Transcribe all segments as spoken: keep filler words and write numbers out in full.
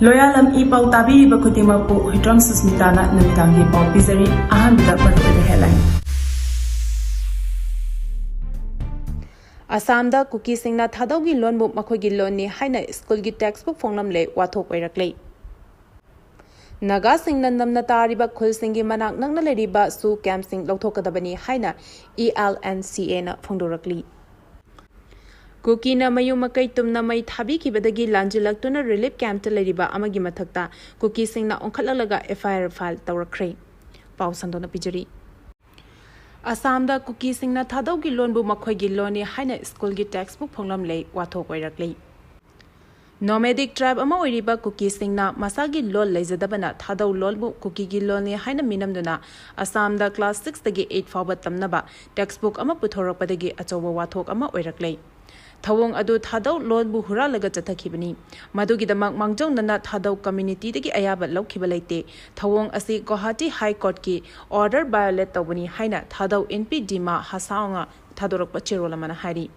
ꯂꯣꯌꯥꯂꯝ E ꯄꯥꯎ ꯇꯥꯕꯤꯔꯤꯕ ꯈꯨꯗꯤꯡꯃꯛꯄꯨ ꯍꯨꯏꯗ꯭ꯔꯣꯝ ꯁꯨꯁꯃꯤꯇꯥꯅ ꯅꯨꯃꯤꯗꯥꯡꯒꯤ ꯄꯥꯎ ꯄꯤꯖꯔꯤ꯫ ꯑꯍꯥꯟꯕꯗ ꯃꯔꯨꯑꯣꯏꯕ headline꯫ ꯑꯁꯥꯝꯗ ꯀꯨꯀꯤꯁꯤꯡꯅ ꯊꯥꯗꯧꯒꯤ ꯂꯣꯟꯕꯨ ꯃꯈꯣꯏꯒꯤ ꯂꯣꯟꯅꯤ ꯍꯥꯏꯅ ꯁ꯭ꯀꯨꯜꯒꯤ textbook ꯐꯣꯡꯂꯝꯂꯦ, ꯋꯥꯊꯣꯛ ꯑꯣꯏꯔꯛꯂꯦ꯫ ꯅꯥꯒꯥꯁꯤꯡꯅ ꯅꯝꯅ ꯇꯥꯔꯤꯕ ꯈꯨꯜꯁꯤꯡꯒꯤ ꯃꯅꯥꯛ ꯅꯛꯅ ꯂꯩꯔꯤꯕ ꯁꯨ campꯁꯤꯡ ꯂꯧꯊꯣꯛꯀꯗꯕꯅꯤ ꯍꯥꯏꯅ E L N C Aꯅ ꯐꯣꯡꯗꯣꯔꯛꯂꯤ꯫ ꯀꯨꯀꯤꯅ ꯃꯌꯨꯝ ꯃꯀꯩ ꯇꯨꯝꯅ ꯃꯩ ꯊꯥꯕꯤꯈꯤꯕꯗꯒꯤ ꯂꯥꯟꯖꯤꯜꯂꯛꯇꯨꯅ relief campꯇ ꯂꯩꯔꯤꯕ ꯑꯃꯒꯤ ꯃꯊꯛꯇ ꯀꯨꯀꯤꯁꯤꯡꯅ ꯑꯣꯟꯈꯠꯂꯛꯂꯒ F I R file ꯇꯧꯔꯛꯈ꯭ꯔꯦ꯫ ꯄꯥꯎ ꯁꯟꯗꯣꯛꯅ ꯄꯤꯖꯔꯤ꯫ ꯑꯁꯥꯝꯗ ꯀꯨꯀꯤꯁꯤꯡꯅ ꯊꯥꯗꯧꯒꯤ ꯂꯣꯟꯕꯨ ꯃꯈꯣꯏꯒꯤ ꯂꯣꯟꯅꯤ ꯍꯥꯏꯅ ꯁ꯭ꯀꯨꯜꯒꯤ textbook ꯐꯣꯡꯂꯝꯂꯦ, ꯋꯥꯊꯣꯛ ꯑꯣꯏꯔꯛꯂꯤ꯫ Nomadic tribe ꯑꯃ ꯑꯣꯏꯔꯤꯕ ꯀꯨꯀꯤꯁꯤꯡꯅ ꯃꯁꯥꯒꯤ ꯂꯣꯜ ꯂꯩꯖꯗꯕꯅ ꯊꯥꯗꯧ ꯂꯣꯟꯕꯨ ꯀꯨꯀꯤꯒꯤ ꯂꯣꯟꯅꯤ ꯍꯥꯏꯅ ꯃꯤꯅꯝꯗꯨꯅ ꯑꯁꯥꯝꯗ class sixꯇꯒꯤ eight ꯐꯥꯎꯕ ꯇꯝꯅꯕ textbook ꯑꯃ ꯄꯨꯊꯣꯔꯛꯄꯗꯒꯤ ꯑꯆꯧꯕ ꯋꯥꯊꯣꯛ ꯑꯃ ꯑꯣꯏꯔꯛꯂꯦ꯫ ꯊꯧꯑꯣꯡ ꯑꯗꯨ ꯊꯥꯗꯧ ꯂꯣꯟꯕꯨ ꯍꯨꯔꯥꯜꯂꯒ ꯆꯠꯊꯈꯤꯕꯅꯤ꯫ ꯃꯗꯨꯒꯤꯗꯃꯛ ꯃꯥꯡꯖꯧꯅꯅ ꯊꯥꯗꯧ communityꯗꯒꯤ ꯑꯌꯥꯕ ꯂꯧꯈꯤꯕ ꯂꯩꯇꯦ꯫ ꯊꯧꯑꯣꯡ ꯑꯁꯤ ꯒꯨꯋꯥꯍꯥꯇꯤ High Courtꯀꯤ order violate ꯇꯧꯕꯅꯤ ꯍꯥꯏꯅ ꯊꯥꯗꯧ ꯏꯟꯄꯤ ꯗꯤꯃꯥ ꯍꯁꯥꯎꯅ ꯊꯥꯗꯣꯔꯛꯄ ꯆꯦꯔꯣꯜ ꯑꯃꯅ ꯍꯥꯏꯔꯤ꯫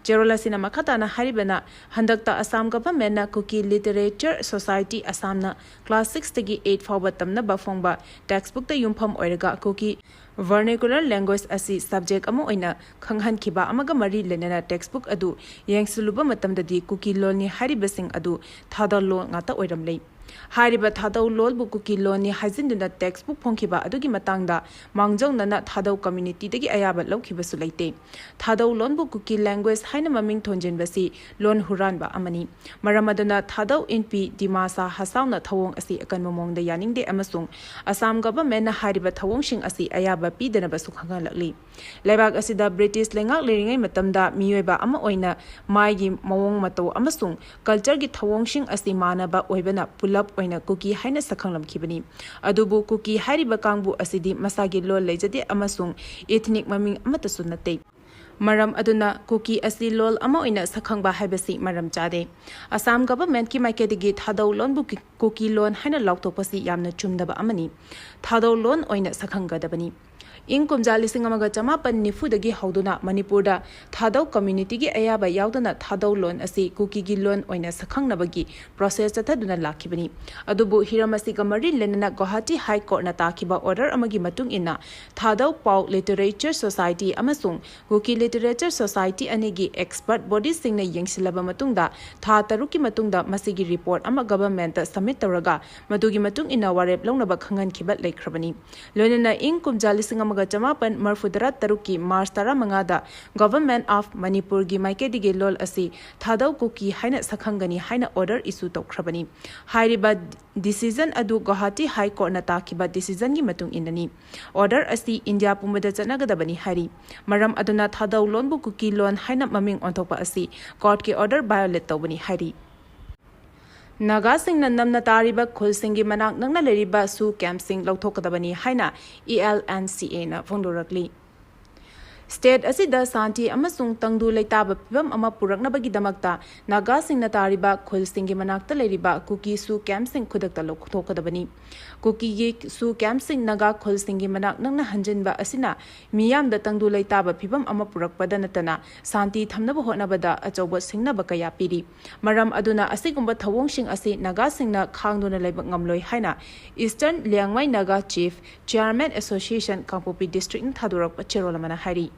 ꯆꯦꯔꯣꯜ ꯑꯁꯤꯅ ꯃꯈꯥ ꯇꯥꯅ ꯍꯥꯏꯔꯤꯕꯅ, ꯍꯟꯗꯛꯇ ꯑꯁꯥꯝ governmentꯅ ꯀꯨꯀꯤ Literature Society ꯑꯁꯥꯝꯅ class sixꯇꯒꯤ eight ꯐꯥꯎꯕ ꯇꯝꯅꯕ ꯐꯣꯡꯕ textbookꯇ ꯌꯨꯝꯐꯝ ꯑꯣꯏꯔꯒ ꯀꯨꯀꯤ vernacular language ꯑꯁꯤ subject ꯑꯃ ꯑꯣꯏꯅ ꯈꯪꯍꯟꯈꯤꯕ ꯑꯃꯒ ꯃꯔꯤ ꯂꯩꯅꯅ textbook ꯑꯗꯨ ꯌꯦꯡꯁꯤꯜꯂꯨꯕ ꯃꯇꯝꯗꯗꯤ ꯀꯨꯀꯤ ꯂꯣꯟꯅꯤ ꯍꯥꯏꯔꯤꯕꯁꯤꯡ ꯑꯗꯨ ꯊꯥꯗꯧ ꯂꯣꯟ ꯉꯥꯛꯇ ꯑꯣꯏꯔꯝꯂꯦ꯫ ꯍꯥꯏꯔꯤꯕ ꯊꯥꯗꯧ ꯂꯣꯟꯕꯨ ꯀꯨꯀꯤ ꯂꯣꯟꯅꯤ ꯍꯥꯏꯖꯤꯟꯗꯨꯅ textbook ꯐꯣꯡꯈꯤꯕ ꯑꯗꯨꯒꯤ ꯃꯇꯥꯡꯗ ꯃꯥꯡꯖꯧꯅꯅ ꯊꯥꯗꯧ communityꯗꯒꯤ ꯑꯌꯥꯕ ꯂꯧꯈꯤꯕꯁꯨ ꯂꯩꯇꯦ꯫ ꯊꯥꯗꯧ ꯂꯣꯟꯕꯨ ꯀꯨꯀꯤ language ꯍꯥꯏꯅ ꯃꯃꯤꯡ ꯊꯣꯟꯖꯤꯟꯕꯁꯤ ꯂꯣꯟ ꯍꯨꯔꯥꯟꯕ ꯑꯃꯅꯤ꯫ ꯃꯔꯝ ꯑꯗꯨꯅ ꯊꯥꯗꯧ ꯏꯟꯄꯤ ꯗꯤꯃꯥꯁꯥ ꯍꯁꯥꯎꯅ ꯊꯧꯑꯣꯡ ꯑꯁꯤ ꯑꯀꯟꯕ ꯃꯑꯣꯡꯗ ꯌꯥꯅꯤꯡꯗꯦ ꯑꯃꯁꯨꯡ ꯑꯁꯥꯝ governmentꯅ ꯍꯥꯏꯔꯤꯕ ꯊꯧꯑꯣꯡꯁꯤꯡ ꯑꯁꯤ ꯑꯌꯥꯕ ꯄꯤꯗꯅꯕꯁꯨ ꯈꯪꯍꯜꯂꯛꯂꯤ꯫ ꯂꯩꯕꯥꯛ ꯑꯁꯤꯗ British ꯂꯩꯉꯥꯛ ꯂꯩꯔꯤꯉꯩ ꯃꯇꯝꯗ ꯃꯤꯑꯣꯏꯕ ꯑꯃ ꯑꯣꯏꯅ ꯃꯥꯒꯤ ꯃꯑꯣꯡ ꯃꯇꯧ ꯑꯃꯁꯨꯡ cultureꯒꯤ ꯊꯧꯑꯣꯡꯁꯤꯡ ꯑꯁꯤ ꯃꯥꯟꯅꯕ ꯑꯣꯏꯕꯅ ꯄꯨꯂꯞ ꯑꯣꯏꯅ ꯀꯨꯀꯤ ꯍꯥꯏꯅ ꯁꯛꯈꯪꯂꯝꯈꯤꯕꯅꯤ꯫ ꯑꯗꯨꯕꯨ ꯀꯨꯀꯤ ꯍꯥꯏꯔꯤꯕ ꯀꯥꯡꯕꯨ ꯑꯁꯤꯗꯤ ꯃꯁꯥꯒꯤ ꯂꯣꯜ ꯂꯩꯖꯗꯦ ꯑꯃꯁꯨꯡ ethnic ꯃꯃꯤꯡ ꯑꯃꯠꯇꯁꯨ ꯅꯠꯇꯦ꯫ ꯃꯔꯝ ꯑꯗꯨꯅ ꯀꯨꯀꯤ ꯑꯁꯤ ꯂꯣꯜ ꯑꯃ ꯑꯣꯏꯅ ꯁꯛꯈꯪꯕ ꯍꯥꯏꯕꯁꯤ ꯃꯔꯝ ꯆꯥꯗꯦ꯫ ꯑꯁꯥꯝ governmentꯀꯤ ꯃꯥꯏꯀꯩꯗꯒꯤ ꯊꯥꯗꯧ ꯂꯣꯟꯕꯨ ꯀꯤ-, ꯀꯨꯀꯤ ꯂꯣꯟ ꯍꯥꯏꯅ ꯂꯥꯎꯊꯣꯛꯄꯁꯤ ꯌꯥꯝꯅ ꯆꯨꯝꯗꯕ ꯑꯃꯅꯤ꯫ ꯊꯥꯗꯧ ꯂꯣꯟ ꯑꯣꯏꯅ ꯁꯛꯈꯪꯒꯗꯕꯅꯤ꯫ ꯏꯪ ꯀꯨꯝꯖꯥ ꯂꯤꯁꯤꯡ ꯑꯃꯒ ꯆꯃꯥꯄꯟ ꯅꯤꯐꯨꯗꯒꯤ ꯍꯧꯗꯨꯅ ꯃꯅꯤꯄꯨꯔꯗ ꯊꯥꯗꯧ community ꯒꯤ ꯑꯌꯥꯕ ꯌꯥꯎꯗꯅ ꯊꯥꯗꯧ ꯂꯣꯟ ꯑꯁꯤ ꯀꯨꯀꯤꯒꯤ ꯂꯣꯟ ꯑꯣꯏꯅ ꯁꯛꯈꯪꯅꯕꯒꯤ process ꯆꯠꯊꯗꯨꯅ ꯂꯥꯛꯈꯤꯕꯅꯤ꯫ ꯑꯗꯨꯕꯨ ꯍꯤꯔꯝ ꯑꯁꯤꯒ ꯃꯔꯤ ꯂꯩꯅꯅ ꯒꯨꯋꯥꯍꯥꯇꯤ High Court ꯅ ꯇꯥꯈꯤꯕ order ꯑꯃꯒꯤ ꯃꯇꯨꯡ ꯏꯟꯅ ꯊꯥꯗꯧ ꯄꯥꯎ Literature Society ꯑꯃꯁꯨꯡ ꯀꯨꯀꯤ Literature Society ꯑꯅꯤꯒꯤ expert body ꯁꯤꯡꯅ ꯌꯦꯡꯁꯤꯜꯂꯕ ꯃꯇꯨꯡꯗ ꯊꯥ ꯇꯔꯨꯛꯀꯤ ꯃꯇꯨꯡꯗ ꯃꯁꯤꯒꯤ report ꯑꯃ government ꯇ submit ꯇꯧꯔꯒ ꯃꯗꯨꯒꯤ ꯃꯇꯨꯡ ꯏꯟꯅ ꯋꯥꯔꯦꯞ ꯂꯧꯅꯕ ꯈꯪꯍꯟꯈꯤꯕ ꯂꯩꯈ꯭ꯔꯕꯅꯤ꯫ ꯂꯣꯏꯅꯅ ꯏꯪ ꯀꯨꯝꯖꯥ ꯂꯤꯁꯤꯡ ꯑꯃꯒ ꯆꯃꯥꯄꯟ ꯃꯔꯤꯐꯨꯇꯔꯥ ꯇꯔꯨꯛꯀꯤ March ꯇꯔꯥꯃꯉꯥꯗ Government of ꯃꯅꯤꯄꯨꯔꯒꯤ ꯃꯥꯏꯀꯩꯗꯒꯤ ꯂꯣꯜ ꯑꯁꯤ ꯊꯥꯗꯧ ꯀꯨꯀꯤ ꯍꯥꯏꯅ ꯁꯛꯈꯪꯒꯅꯤ ꯍꯥꯏꯅ order issue ꯇꯧꯈ꯭ꯔꯕꯅꯤ꯫ ꯍꯥꯏꯔꯤꯕ decision ꯑꯗꯨ ꯒꯨꯋꯥꯍꯥꯇꯤ High Court ꯅ ꯇꯥꯈꯤꯕ decision ꯒꯤ ꯃꯇꯨꯡ ꯏꯟꯅꯅꯤ꯫ Order ꯑꯁꯤ ꯏꯟꯗꯤꯌꯥ ꯄꯨꯝꯕꯗ ꯆꯠꯅꯒꯗꯕꯅꯤ ꯍꯥꯏꯔꯤ꯫ ꯃꯔꯝ ꯑꯗꯨꯅ ꯊꯥꯗꯧ ꯂꯣꯟꯕꯨ ꯀꯨꯀꯤ ꯂꯣꯟ ꯍꯥꯏꯅ ꯃꯃꯤꯡ ꯑꯣꯟꯊꯣꯛꯄ ꯑꯁꯤ court ꯀꯤ order violate ꯇꯧꯕꯅꯤ ꯍꯥꯏꯔꯤ꯫ ꯅꯥꯒꯥꯁꯤꯡꯅ ꯅꯝꯅ ꯇꯥꯔꯤꯕ ꯈꯨꯜꯁꯤꯡꯒꯤ ꯃꯅꯥꯛ ꯅꯛꯅ ꯂꯩꯔꯤꯕ ꯁꯨ camp ꯁꯤꯡ ꯂꯧꯊꯣꯛꯀꯗꯕꯅꯤ ꯍꯥꯏꯅ E L N C A ꯅ ꯐꯣꯡꯗꯣꯔꯛꯂꯤ꯫ State ꯑꯁꯤꯗ ꯁꯥꯟꯇꯤ ꯑꯃꯁꯨꯡ ꯇꯪꯗꯨ ꯂꯩꯇꯥꯕ ꯐꯤꯕꯝ ꯑꯃ ꯄꯨꯔꯛꯅꯕꯒꯤꯗꯃꯛꯇ ꯅꯥꯒꯥꯁꯤꯡꯅ ꯇꯥꯔꯤꯕ ꯈꯨꯜꯁꯤꯡꯒꯤ ꯃꯅꯥꯛꯇ ꯂꯩꯔꯤꯕ ꯀꯨꯀꯤ ꯁꯨ camp ꯁꯤꯡ ꯈꯨꯗꯛꯇ ꯂꯧꯊꯣꯛꯀꯗꯕꯅꯤ꯫ ꯀꯨꯀꯤꯒꯤ ꯁꯨ camp ꯁꯤꯡ ꯅꯥꯒꯥ ꯈꯨꯜꯁꯤꯡꯒꯤ ꯃꯅꯥꯛ ꯅꯛꯅ ꯍꯟꯖꯤꯟꯕ ꯑꯁꯤꯅ ꯃꯤꯌꯥꯝꯗ ꯇꯪꯗꯨ ꯂꯩꯇꯥꯕ ꯐꯤꯕꯝ ꯑꯃ ꯄꯨꯔꯛꯄꯗ ꯅꯠꯇꯅ ꯁꯥꯟꯇꯤ ꯊꯝꯅꯕ ꯍꯣꯠꯅꯕꯗ ꯑꯆꯧꯕ ꯁꯤꯡꯅꯕ ꯀꯌꯥ ꯄꯤꯔꯤ꯫ ꯃꯔꯝ ꯑꯗꯨꯅ ꯑꯁꯤꯒꯨꯝꯕ ꯊꯧꯑꯣꯡꯁꯤꯡ ꯑꯁꯤ ꯅꯥꯒꯥꯁꯤꯡꯅ ꯈꯥꯡꯗꯨꯅ ꯂꯩꯕ ꯉꯝꯂꯣꯏ ꯍꯥꯏꯅ Eastern Liangmai Naga Chief Chairman Association ꯀꯥꯡꯄꯣꯛꯄꯤ district ꯅ ꯊꯥꯗꯣꯔꯛꯄ ꯆꯦꯔꯣꯜ ꯑꯃꯅ ꯍꯥꯏꯔꯤ꯫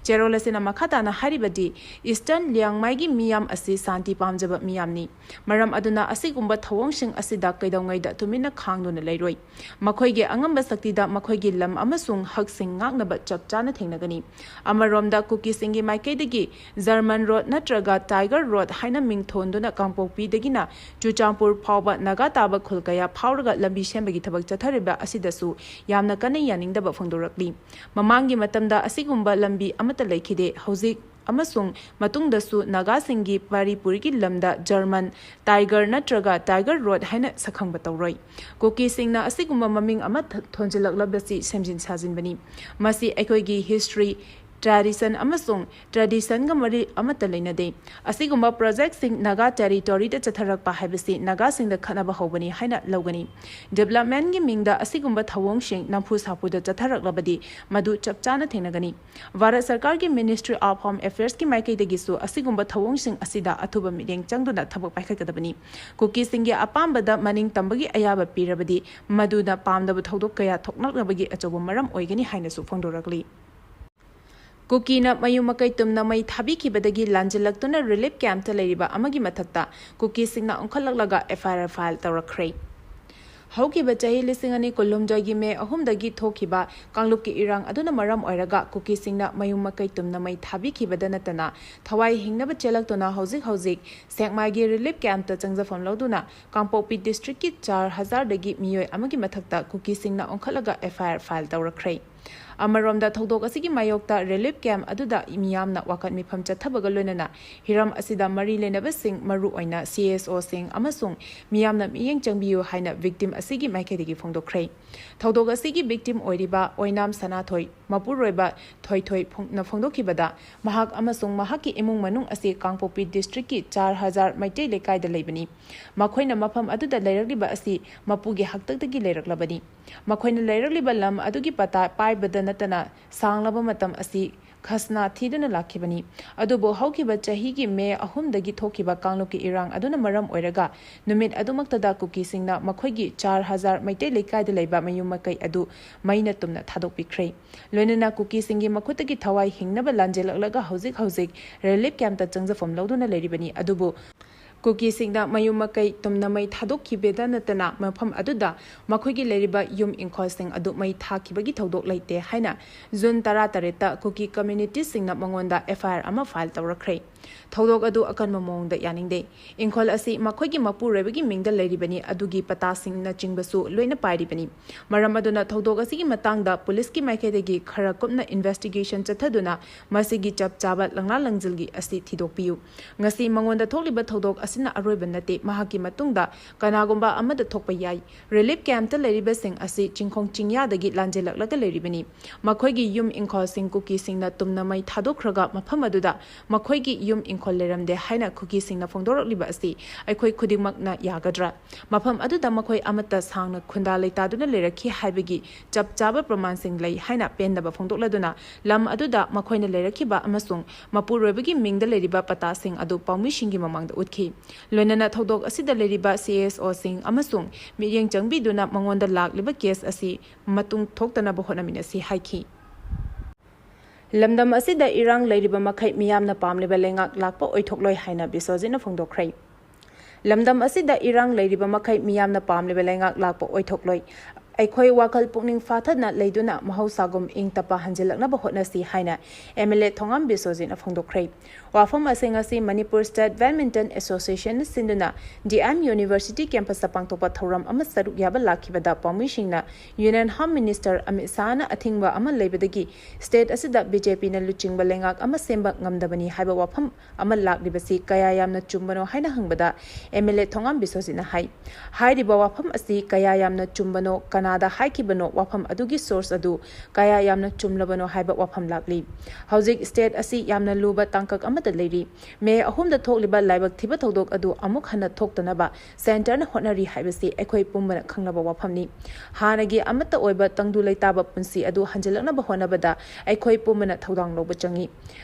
ꯆꯦꯔꯣꯜ ꯑꯁꯤꯅ ꯃꯈꯥ ꯇꯥꯅ ꯍꯥꯏꯔꯤꯕꯗꯤ, Eastern Liangmai ꯒꯤ ꯃꯤꯌꯥꯝ ꯑꯁꯤ ꯁꯥꯟꯇꯤ ꯄꯥꯝꯖꯕ ꯃꯤꯌꯥꯝꯅꯤ꯫ ꯃꯔꯝ ꯑꯗꯨꯅ ꯑꯁꯤꯒꯨꯝꯕ ꯊꯧꯑꯣꯡꯁꯤꯡ ꯑꯁꯤꯗ ꯀꯩꯗꯧꯉꯩꯗ ꯇꯨꯃꯤꯟꯅ ꯈꯥꯡꯗꯨꯅ ꯂꯩꯔꯣꯏ꯫ ꯃꯈꯣꯏꯒꯤ ꯑꯉꯝꯕ ꯁꯛꯇꯤꯗ ꯃꯈꯣꯏꯒꯤ ꯂꯝ ꯑꯃꯁꯨꯡ ꯍꯛꯁꯤꯡ ꯉꯥꯛꯅꯕ ꯆꯞ ꯆꯥꯅ ꯊꯦꯡꯅꯒꯅꯤ꯫ ꯑꯃꯔꯣꯝꯗ ꯀꯨꯀꯤꯁꯤꯡꯒꯤ ꯃꯥꯏꯀꯩꯗꯒꯤ German Road ꯅꯠꯇ꯭ꯔꯒ Tiger Road ꯍꯥꯏꯅ ꯃꯤꯡ ꯊꯣꯟꯗꯨꯅ ꯀꯥꯡꯄꯣꯛꯄꯤꯗꯒꯤꯅ ꯆꯨꯔꯆꯥꯟꯄꯨꯔ ꯐꯥꯎꯕ ꯅꯥꯒꯥ ꯇꯥꯕ ꯈꯨꯜ ꯀꯌꯥ ꯐꯥꯎꯔꯒ ꯂꯝꯕꯤ ꯁꯦꯝꯕꯒꯤ ꯊꯕꯛ ꯆꯠꯊꯔꯤꯕ ꯑꯁꯤꯗꯁꯨ ꯌꯥꯝꯅ ꯀꯟꯅ ꯌꯥꯅꯤꯡꯗꯕ ꯐꯣꯡꯗꯣꯔꯛꯂꯤ꯫ ꯃꯃꯥꯡꯒꯤ ꯃꯇꯝꯗ ꯑꯁꯤꯒꯨꯝꯕ ꯂꯝꯕꯤ ꯑꯃꯠꯇ ꯂꯩꯈꯤꯗꯦ꯫ ꯍꯧꯖꯤꯛ ꯑꯃꯁꯨꯡ ꯃꯇꯨꯡꯗꯁꯨ ꯅꯥꯒꯥꯁꯤꯡꯒꯤ ꯄꯥꯔꯤꯄꯨꯔꯤꯒꯤ ꯂꯝꯗ German Tiger ꯅꯠꯇ꯭ꯔꯒ Tiger Road ꯍꯥꯏꯅ ꯁꯛꯈꯪꯕ ꯇꯧꯔꯣꯏ꯫ ꯀꯨꯀꯤꯁꯤꯡꯅ ꯑꯁꯤꯒꯨꯝꯕ ꯃꯃꯤꯡ ꯑꯃ ꯊ-, ꯊꯣꯟꯖꯤꯜꯂꯛꯂꯕꯁꯤ ꯁꯦꯝꯖꯤꯟ ꯁꯥꯖꯤꯟꯕꯅꯤ꯫ ꯃꯁꯤ ꯑꯩꯈꯣꯏꯒꯤ history ꯇ꯭ꯔꯦꯗꯤꯁꯟ ꯑꯃꯁꯨꯡ ꯇ꯭ꯔꯦꯗꯤꯁꯟꯒ ꯃꯔꯤ ꯑꯃꯠꯇ ꯂꯩꯅꯗꯦ꯫ ꯑꯁꯤꯒꯨꯝꯕ ꯄ꯭ꯔꯣꯖꯦꯛꯁꯤꯡ ꯅꯥꯒꯥ ꯇꯦꯔꯤꯇꯣꯔꯤꯗ ꯆꯠꯊꯔꯛꯄ ꯍꯥꯏꯕꯁꯤ ꯅꯥꯒꯥꯁꯤꯡꯗ ꯈꯠꯅꯕ ꯍꯧꯕꯅꯤ ꯍꯥꯏꯅ ꯂꯧꯒꯅꯤ꯫ ꯗꯤꯕ꯭ꯂꯞꯃꯦꯟꯒꯤ ꯃꯤꯡꯗ ꯑꯁꯤꯒꯨꯝꯕ ꯊꯧꯑꯣꯡꯁꯤꯡ ꯅꯝꯐꯨ ꯁꯥꯐꯨꯗ ꯆꯠꯊꯔꯛꯂꯕꯗꯤ ꯃꯗꯨ ꯆꯞ ꯆꯥꯅ ꯊꯦꯡꯅꯒꯅꯤ꯫ ꯚꯥꯔꯠ ꯁꯔꯀꯥꯔꯒꯤ ꯃꯤꯅꯤꯁꯇ꯭ꯔꯤ ꯑꯣꯐ ꯍꯣꯝ ꯑꯦꯐꯤꯌꯔꯁꯀꯤ ꯃꯥꯏꯀꯩꯗꯒꯤꯁꯨ ꯑꯁꯤꯒꯨꯝꯕ ꯊꯧꯑꯣꯡꯁꯤꯡ ꯑꯁꯤꯗ ꯑꯊꯨꯕ ꯃꯤꯠꯌꯦꯡ ꯆꯪꯗꯨꯅ ꯊꯕꯛ ꯄꯥꯏꯈꯠꯀꯗꯕꯅꯤ꯫ ꯀꯨꯀꯤꯁꯤꯡꯒꯤ ꯑꯄꯥꯝꯕꯗ ꯃꯅꯤꯡ ꯇꯝꯕꯒꯤ ꯑꯌꯥꯕ ꯄꯤꯔꯕꯗꯤ ꯃꯗꯨꯅ ꯄꯥꯝꯗꯕ ꯊꯧꯗꯣꯛ ꯀꯌꯥ ꯊꯣꯛꯂꯛꯅꯕꯒꯤ ꯑꯆꯧꯕ ꯃꯔꯝ ꯑꯣꯏꯒꯅꯤ ꯍꯥꯏꯅꯁꯨ ꯐꯣꯡꯗꯣꯔꯛꯂꯤ꯫ ꯀꯨꯀꯤꯅ ꯃꯌꯨꯝ ꯃꯀꯩ ꯇꯨꯝꯅ ꯃꯩ ꯊꯥꯕꯤꯈꯤꯕꯗꯒꯤ ꯂꯥꯟꯖꯤꯜꯂꯛꯇꯨꯅ ꯔꯤꯂꯤꯐ ꯀꯦꯝꯞꯇ ꯂꯩꯔꯤꯕ ꯑꯃꯒꯤ ꯃꯊꯛꯇ ꯀꯨꯀꯤꯁꯤꯡꯅ ꯑꯣꯟꯈꯠꯂꯛꯂꯒ ꯑꯦꯐ ꯑꯥꯏ ꯑꯥꯔ ꯐꯥꯏꯜ ꯇꯧꯔꯛꯈ꯭ꯔꯦ꯫ ꯍꯧꯈꯤꯕ ꯆꯍꯤ ꯂꯤꯁꯤꯡ ꯑꯅꯤ ꯀꯨꯟꯍꯨꯝꯗꯣꯏꯒꯤ ꯃꯦ ꯑꯍꯨꯝꯗꯒꯤ ꯊꯣꯛꯈꯤꯕ ꯀꯥꯡꯂꯨꯞꯀꯤ ꯏꯔꯥꯡ ꯑꯗꯨꯅ ꯃꯔꯝ ꯑꯣꯏꯔꯒ ꯀꯨꯀꯤꯁꯤꯡꯅ ꯃꯌꯨꯝ ꯃꯀꯩ ꯇꯨꯝꯅ ꯃꯩ ꯊꯥꯕꯤꯈꯤꯕꯗ ꯅꯠꯇꯅ ꯊꯋꯥꯏ ꯍꯤꯡꯅꯕ ꯆꯦꯜꯂꯛꯇꯨꯅ ꯍꯧꯖꯤꯛ ꯍꯧꯖꯤꯛ ꯁꯦꯛꯃꯥꯏꯒꯤ ꯔꯤꯂꯤꯐ ꯀꯦꯝꯞꯇ ꯆꯪꯖꯐꯝ ꯂꯧꯗꯨꯅ ꯀꯥꯡꯄꯣꯛꯄꯤ ꯗꯤꯁꯇ꯭ꯔꯤꯛꯀꯤ ꯆꯥꯔ ꯍꯖꯥꯔꯗꯒꯤ ꯃꯤꯑꯣꯏ ꯑꯃꯒꯤ ꯃꯊꯛꯇ ꯀꯨꯀꯤꯁꯤꯡꯅ ꯑꯣꯟꯈꯠꯂꯒ ꯑꯦꯐ ꯑꯥꯏ ꯑꯥꯔ ꯐꯥꯏꯜ ꯇꯧꯔꯛꯈ꯭ꯔꯦ꯫ ꯑꯃꯔꯣꯝꯗ ꯊꯧꯗꯣꯛ ꯑꯁꯤꯒꯤ ꯃꯥꯌꯣꯛꯇ ꯔꯤꯂꯤꯐ ꯀꯦꯝꯞ ꯑꯗꯨꯗ ꯃꯤꯌꯥꯝꯅ ꯋꯥꯀꯠ ꯃꯤꯐꯝ ꯆꯠꯊꯕꯒ ꯂꯣꯏꯅꯅ ꯍꯤꯔꯝ ꯑꯁꯤꯗ ꯃꯔꯤ ꯂꯩꯅꯕꯁꯤꯡ, ꯃꯔꯨꯑꯣꯏꯅ ꯁꯤ ꯑꯦꯁ ꯑꯣꯁꯤꯡ ꯑꯃꯁꯨꯡ ꯃꯤꯌꯥꯝꯅ ꯃꯤꯠꯌꯦꯡ ꯆꯪꯕꯤꯌꯨ ꯍꯥꯏꯅ ꯚꯤꯛꯇꯤꯝ ꯑꯁꯤꯒꯤ ꯃꯥꯏꯀꯩꯗꯒꯤ ꯐꯣꯡꯗꯣꯛꯈ꯭ꯔꯦ꯫ ꯊꯧꯗꯣꯛ ꯑꯁꯤꯒꯤ ꯚꯤꯛꯇꯤꯝ ꯑꯣꯏꯔꯤꯕ ꯑꯣꯏꯅꯥꯝ ꯁꯅꯥꯊꯣꯏ, ꯃꯄꯨꯔꯣꯏꯕ ꯊꯣꯏꯊꯣꯏ ꯐꯣꯡ-, ꯅ ꯐꯣꯡꯗꯣꯛꯈꯤꯕꯗ, ꯃꯍꯥꯛ ꯑꯃꯁꯨꯡ ꯃꯍꯥꯛꯀꯤ ꯏꯃꯨꯡ ꯃꯅꯨꯡ ꯑꯁꯤ ꯀꯥꯡꯄꯣꯛꯄꯤ ꯗꯤꯁꯇ꯭ꯔꯤꯛꯀꯤ ꯆꯥꯔ ꯍꯖꯥꯔ ꯃꯩꯇꯩ ꯂꯩꯀꯥꯏꯗ ꯂꯩꯕꯅꯤ꯫ ꯃꯈꯣꯏꯅ ꯃꯐꯝ ꯑꯗꯨꯗ ꯂꯩꯔꯛꯂꯤꯕ ꯑꯁꯤ ꯃꯄꯨꯒꯤ ꯍꯥꯛꯇꯛꯇꯒꯤ ꯂꯩꯔꯛꯂꯕꯅꯤ꯫ ꯃꯈꯣꯏꯅ ꯂꯩꯔꯛꯂꯤꯕ ꯂꯝ ꯑꯗꯨꯒꯤ ꯄꯇꯥ ꯄꯥꯏꯕꯗ ꯅꯠꯇꯅ ꯁꯥꯡꯂꯕ ꯃꯇꯝ ꯑꯁꯤ ꯈꯁꯅꯥ ꯊꯤꯗꯨꯅ ꯂꯥꯛꯈꯤꯕꯅꯤ꯫ ꯑꯗꯨꯕꯨ ꯍꯧꯈꯤꯕ ꯆꯍꯤꯒꯤ ꯃꯦ ꯑꯍꯨꯝꯗꯒꯤ ꯊꯣꯛꯈꯤꯕ ꯀꯥꯡꯂꯨꯞꯀꯤ ꯏꯔꯥꯡ ꯑꯗꯨꯅ ꯃꯔꯝ ꯑꯣꯏꯔꯒ ꯅꯨꯃꯤꯠ ꯑꯗꯨꯃꯛꯇꯗ ꯀꯨꯀꯤꯁꯤꯡꯅ ꯃꯈꯣꯏꯒꯤ ꯆꯥꯔ ꯍꯖꯥꯔ ꯃꯩꯇꯩ ꯂꯩꯀꯥꯏꯗ ꯂꯩꯕ ꯃꯌꯨꯝ ꯃꯀꯩ ꯑꯗꯨ ꯃꯩꯅ ꯇꯨꯝꯅ ꯊꯥꯗꯣꯛꯄꯤꯈ꯭ꯔꯦ꯫ ꯂꯣꯏꯅꯅ ꯀꯨꯀꯤꯁꯤꯡꯒꯤ ꯃꯈꯨꯠꯇꯒꯤ ꯊꯋꯥꯏ ꯍꯤꯡꯅꯕ ꯂꯥꯟꯖꯦꯜꯂꯛꯂꯒ ꯍꯧꯖꯤꯛ ꯍꯧꯖꯤꯛ ꯔꯤꯂꯤꯐ ꯀꯦꯝꯞꯇ ꯆꯪꯖꯐꯝ ꯂꯧꯗꯨꯅ ꯂꯩꯔꯤꯕꯅꯤ꯫ ꯑꯗꯨꯕꯨ ꯀꯨꯀꯤꯁꯤꯡꯅ ꯃꯌꯨꯝ ꯃꯀꯩ ꯇꯨꯝꯅ ꯃꯩ ꯊꯥꯗꯣꯛꯈꯤꯕꯗ ꯅꯠꯇꯅ ꯃꯐꯝ ꯑꯗꯨꯗ ꯃꯈꯣꯏꯒꯤ ꯂꯩꯔꯤꯕ ꯌꯨꯝ ꯏꯪꯈꯣꯜꯁꯤꯡ ꯑꯗꯨ ꯃꯩ ꯊꯥꯈꯤꯕꯒꯤ ꯊꯧꯗꯣꯛ ꯂꯩꯇꯦ ꯍꯥꯏꯅ ꯖꯨꯟ ꯇꯔꯥꯇꯔꯦꯠꯇ ꯀꯨꯀꯤ ꯀꯝꯃ꯭ꯌꯨꯅꯤꯇꯤꯁꯤꯡꯅ ꯃꯉꯣꯟꯗ ꯑꯦꯐ ꯑꯥꯏ ꯑꯥꯔ ꯑꯃ ꯐꯥꯏꯜ ꯇꯧꯔꯛꯈ꯭ꯔꯦ꯫ ꯊꯧꯗꯣꯛ ꯑꯗꯨ ꯑꯀꯟꯕ ꯃꯑꯣꯡꯗ ꯌꯥꯅꯤꯡꯗꯦ꯫ ꯏꯪꯈꯣꯜ ꯑꯁꯤ ꯃꯈꯣꯏꯒꯤ ꯃꯄꯨꯔꯣꯏꯕꯒꯤ ꯃꯤꯡꯗ ꯂꯩꯔꯤꯕꯅꯤ, ꯑꯗꯨꯒꯤ ꯄꯇꯥꯁꯤꯡꯅꯆꯤꯡꯕꯁꯨ ꯂꯣꯏꯅ ꯄꯥꯏꯔꯤꯕꯅꯤ꯫ ꯃꯔꯝ ꯑꯗꯨꯅ ꯊꯧꯗꯣꯛ ꯑꯁꯤꯒꯤ ꯃꯇꯥꯡꯗ ꯄꯨꯂꯤꯁꯀꯤ ꯃꯥꯏꯀꯩꯗꯒꯤ ꯈꯔ ꯀꯨꯞꯅ ꯏꯟꯚꯦꯁꯇꯤꯒꯦꯁꯟ ꯆꯠꯊꯗꯨꯅ ꯃꯁꯤꯒꯤ ꯆꯞ ꯆꯥꯕ ꯂꯪꯂꯥ ꯂꯪꯖꯤꯜꯒꯤ ꯑꯁꯤ ꯊꯤꯗꯣꯛꯄꯤꯌꯨ꯫ ꯉꯁꯤ ꯃꯉꯣꯟꯗ ꯊꯣꯛꯂꯤꯕ ꯊꯧꯗꯣꯛ ꯑꯁꯤꯅ ꯑꯔꯣꯏꯕ ꯅꯠꯇꯦ꯫ ꯃꯍꯥꯛꯀꯤ ꯃꯇꯨꯡꯗ ꯀꯅꯥꯒꯨꯝꯕ ꯑꯃꯗ ꯊꯣꯛꯄ ꯌꯥꯏ꯫ ꯔꯤꯂꯤꯐ ꯀꯦꯝꯞꯇ ꯂꯩꯔꯤꯕꯁꯤꯡ ꯑꯁꯤ ꯆꯤꯡꯈꯣꯡ ꯆꯤꯡꯌꯥꯗꯒꯤ ꯂꯥꯟꯖꯦꯜꯂꯛꯂꯒ ꯂꯩꯔꯤꯕꯅꯤ꯫ ꯃꯈꯣꯏꯒꯤ ꯌꯨꯝ ꯏꯪꯈꯣꯜꯁꯤꯡ ꯀꯨꯀꯤꯁꯤꯡꯅ ꯇꯨꯝꯅ ꯃꯩ ꯊꯥꯗꯣꯛꯈ꯭ꯔꯒ ꯃꯐꯝ ꯑꯗꯨꯗ ꯃꯈꯣꯏꯒꯤ ꯌꯨꯝ ꯏꯪꯈꯣꯜ ꯂꯩꯔꯝꯗꯦ ꯍꯥꯏꯅ ꯀꯨꯀꯤꯁꯤꯡꯅ ꯐꯣꯡꯗꯣꯔꯛꯂꯤꯕ ꯑꯁꯤ ꯑꯩꯈꯣꯏ ꯈꯨꯗꯤꯡꯃꯛꯅ ꯌꯥꯒꯗ꯭ꯔꯥ? ꯃꯐꯝ ꯑꯗꯨꯗ ꯃꯈꯣꯏ ꯑꯃꯠꯇ ꯁꯥꯡꯅ ꯈꯨꯟꯗꯥ ꯂꯩꯇꯥꯗꯨꯅ ꯂꯩꯔꯛꯈꯤ ꯍꯥꯏꯕꯒꯤ ꯆꯞ ꯆꯥꯕ ꯄ꯭ꯔꯃꯥꯟꯁꯤꯡ ꯂꯩ ꯍꯥꯏꯅ ꯄꯦꯟꯗꯕ ꯐꯣꯡꯗꯣꯛꯂꯗꯨꯅ ꯂꯝ ꯑꯗꯨꯗ ꯃꯈꯣꯏꯅ ꯂꯩꯔꯛꯈꯤꯕ ꯑꯃꯁꯨꯡ ꯃꯄꯨꯔꯣꯏꯕꯒꯤ ꯃꯤꯡꯗ ꯂꯩꯔꯤꯕ ꯄꯇꯥꯁꯤꯡ ꯑꯗꯨ ꯄꯥꯎꯃꯤꯁꯤꯡꯒꯤ ꯃꯃꯥꯡꯗ ꯎꯠꯈꯤ꯫ ꯂꯣꯏꯅꯅ ꯊꯧꯗꯣꯛ ꯑꯁꯤꯗ ꯂꯩꯔꯤꯕ ꯁꯤꯑꯦꯁꯑꯣꯁꯤꯡ ꯑꯃꯁꯨꯡ ꯃꯤꯠꯌꯦꯡ ꯆꯪꯕꯤꯗꯨꯅ ꯃꯉꯣꯟꯗ ꯂꯥꯛꯂꯤꯕ ꯀꯦꯁ ꯑꯁꯤ ꯃꯇꯨꯡ ꯊꯣꯛꯇꯅꯕ ꯍꯣꯠꯅꯃꯤꯟꯅꯁꯤ ꯍꯥꯏꯈꯤ꯫ ꯂꯝꯗꯝ ꯑꯁꯤꯗ ꯏꯔꯥꯡ ꯂꯩꯔꯤꯕ ꯃꯈꯩ ꯃꯤꯌꯥꯝꯅ ꯄꯥꯝꯂꯤꯕ ꯂꯩꯉꯥꯛ ꯂꯥꯛꯄ ꯑꯣꯏꯊꯣꯛꯂꯣꯏ ꯍꯥꯏꯅ ꯕꯤꯁ꯭ꯋꯖꯤꯠꯅ ꯐꯣꯡꯗꯣꯛꯈ꯭ꯔꯦ꯫ ꯂꯝꯗꯝ ꯑꯁꯤꯗ ꯏꯔꯥꯡ ꯂꯩꯔꯤꯕ ꯃꯈꯩ ꯃꯤꯌꯥꯝꯅ ꯄꯥꯝꯂꯤꯕ ꯂꯩꯉꯥꯛ ꯂꯥꯛꯄ ꯑꯣꯏꯊꯣꯛꯂꯣꯏ꯫ ꯑꯩꯈꯣꯏ ꯋꯥꯈꯜ ꯄꯨꯛꯅꯤꯡ ꯐꯥꯊꯅ ꯂꯩꯗꯨꯅ ꯃꯍꯧꯁꯥꯒꯨꯝ ꯏꯪ ꯇꯞꯄ ꯍꯟꯖꯤꯜꯂꯛꯅꯕ ꯍꯣꯠꯅꯁꯤ ꯍꯥꯏꯅ ꯑꯦꯝ ꯑꯦꯜ ꯑꯦ ꯊꯣꯉꯥꯝ ꯕꯤꯁ꯭ꯋꯖꯤꯠꯅ ꯐꯣꯡꯗꯣꯛꯈ꯭ꯔꯦ꯫ ꯋꯥꯐꯝ ꯑꯁꯤ ꯉꯁꯤ ꯃꯅꯤꯄꯨꯔ ꯁ꯭ꯇꯦꯠ ꯕꯦꯗꯃꯤꯟꯇꯟ ꯑꯦꯁꯣꯁꯤꯌꯦꯁꯟꯅ ꯁꯤꯟꯗꯨꯅ ꯗꯤ ꯑꯦꯝ ꯌꯨꯅꯤꯚꯔꯁꯤꯇꯤ ꯀꯦꯝꯄꯁꯇ ꯄꯥꯡꯊꯣꯛꯄ ꯊꯧꯔꯝ ꯑꯃ ꯁꯔꯨꯛ ꯌꯥꯕ ꯂꯥꯛꯈꯤꯕꯗ ꯄꯥꯎꯃꯤꯁꯤꯡꯅ ꯌꯨꯅꯤꯌꯟ ꯍꯣꯝ ꯃꯤꯅꯤꯁꯇꯔ ꯑꯃꯤꯠ ꯁꯥꯍꯅ ꯑꯊꯤꯡꯕ ꯑꯃ ꯂꯩꯕꯗꯒꯤ ꯁ꯭ꯇꯦꯠ ꯑꯁꯤꯗ ꯕꯤ ꯖꯦ ꯄꯤꯅ ꯂꯨꯆꯤꯡꯕ ꯂꯩꯉꯥꯛ ꯑꯃ ꯁꯦꯝꯕ ꯉꯝꯗꯕꯅꯤ ꯍꯥꯏꯕ ꯋꯥꯐꯝ ꯑꯃ ꯂꯥꯛꯂꯤꯕꯁꯤ ꯀꯌꯥ ꯌꯥꯝꯅ ꯆꯨꯝꯕꯅꯣ ꯍꯥꯏꯅ ꯍꯪꯕꯗ ꯑꯦꯝ ꯑꯦꯜ ꯑꯦ ꯊꯣꯉꯥꯝ ꯕꯤꯁ꯭ꯋꯖꯤꯠꯅ ꯍꯥꯏ, ꯍꯥꯏꯔꯤꯕ ꯋꯥꯐꯝ ꯑꯁꯤ ꯀꯌꯥ ꯌꯥꯝꯅ ꯆꯨꯝꯕꯅꯣ, ꯀꯅꯥꯗ ꯍꯥꯏꯈꯤꯕꯅꯣ, ꯋꯥꯐꯝ ꯑꯗꯨꯒꯤ ꯁꯣꯔꯁ ꯑꯗꯨ ꯀꯌꯥ ꯌꯥꯝꯅ ꯆꯨꯝꯂꯕꯅꯣ ꯍꯥꯏꯕ ꯋꯥꯐꯝ ꯂꯥꯛꯂꯤ꯫ ꯍꯧꯖꯤꯛ ꯁ꯭ꯇꯦꯠ ꯑꯁꯤ ꯌꯥꯝꯅ ꯂꯨꯕ ꯇꯥꯡꯀꯛ ꯑꯃꯗ ꯂꯩꯔꯤ꯫ ꯃꯦ ꯑꯍꯨꯝꯗ ꯊꯣꯛꯂꯤꯕ ꯂꯥꯏꯕꯛ ꯊꯤꯕ ꯊꯧꯗꯣꯛ ꯑꯗꯨ ꯑꯃꯨꯛ ꯍꯟꯅ ꯊꯣꯛꯇꯅꯕ ꯁꯦꯟꯇꯔꯅ ꯍꯣꯠꯅꯔꯤ ꯍꯥꯏꯕꯁꯤ ꯑꯩꯈꯣꯏ ꯄꯨꯝꯕꯅ ꯈꯪꯂꯕ ꯋꯥꯐꯝꯅꯤ꯫ ꯍꯥꯟꯅꯒꯤ ꯑꯃꯠꯇ ꯑꯣꯏꯕ ꯇꯪꯗꯨ ꯂꯩꯇꯥꯕ ꯄꯨꯟꯁꯤ ꯑꯗꯨ ꯍꯟꯖꯤꯜꯂꯛꯅꯕ ꯍꯣꯠꯅꯕꯗ ꯑꯩꯈꯣꯏ ꯄꯨꯝꯕꯅ ꯊꯧꯗꯥꯡ ꯂꯧꯕ ꯆꯪꯏ꯫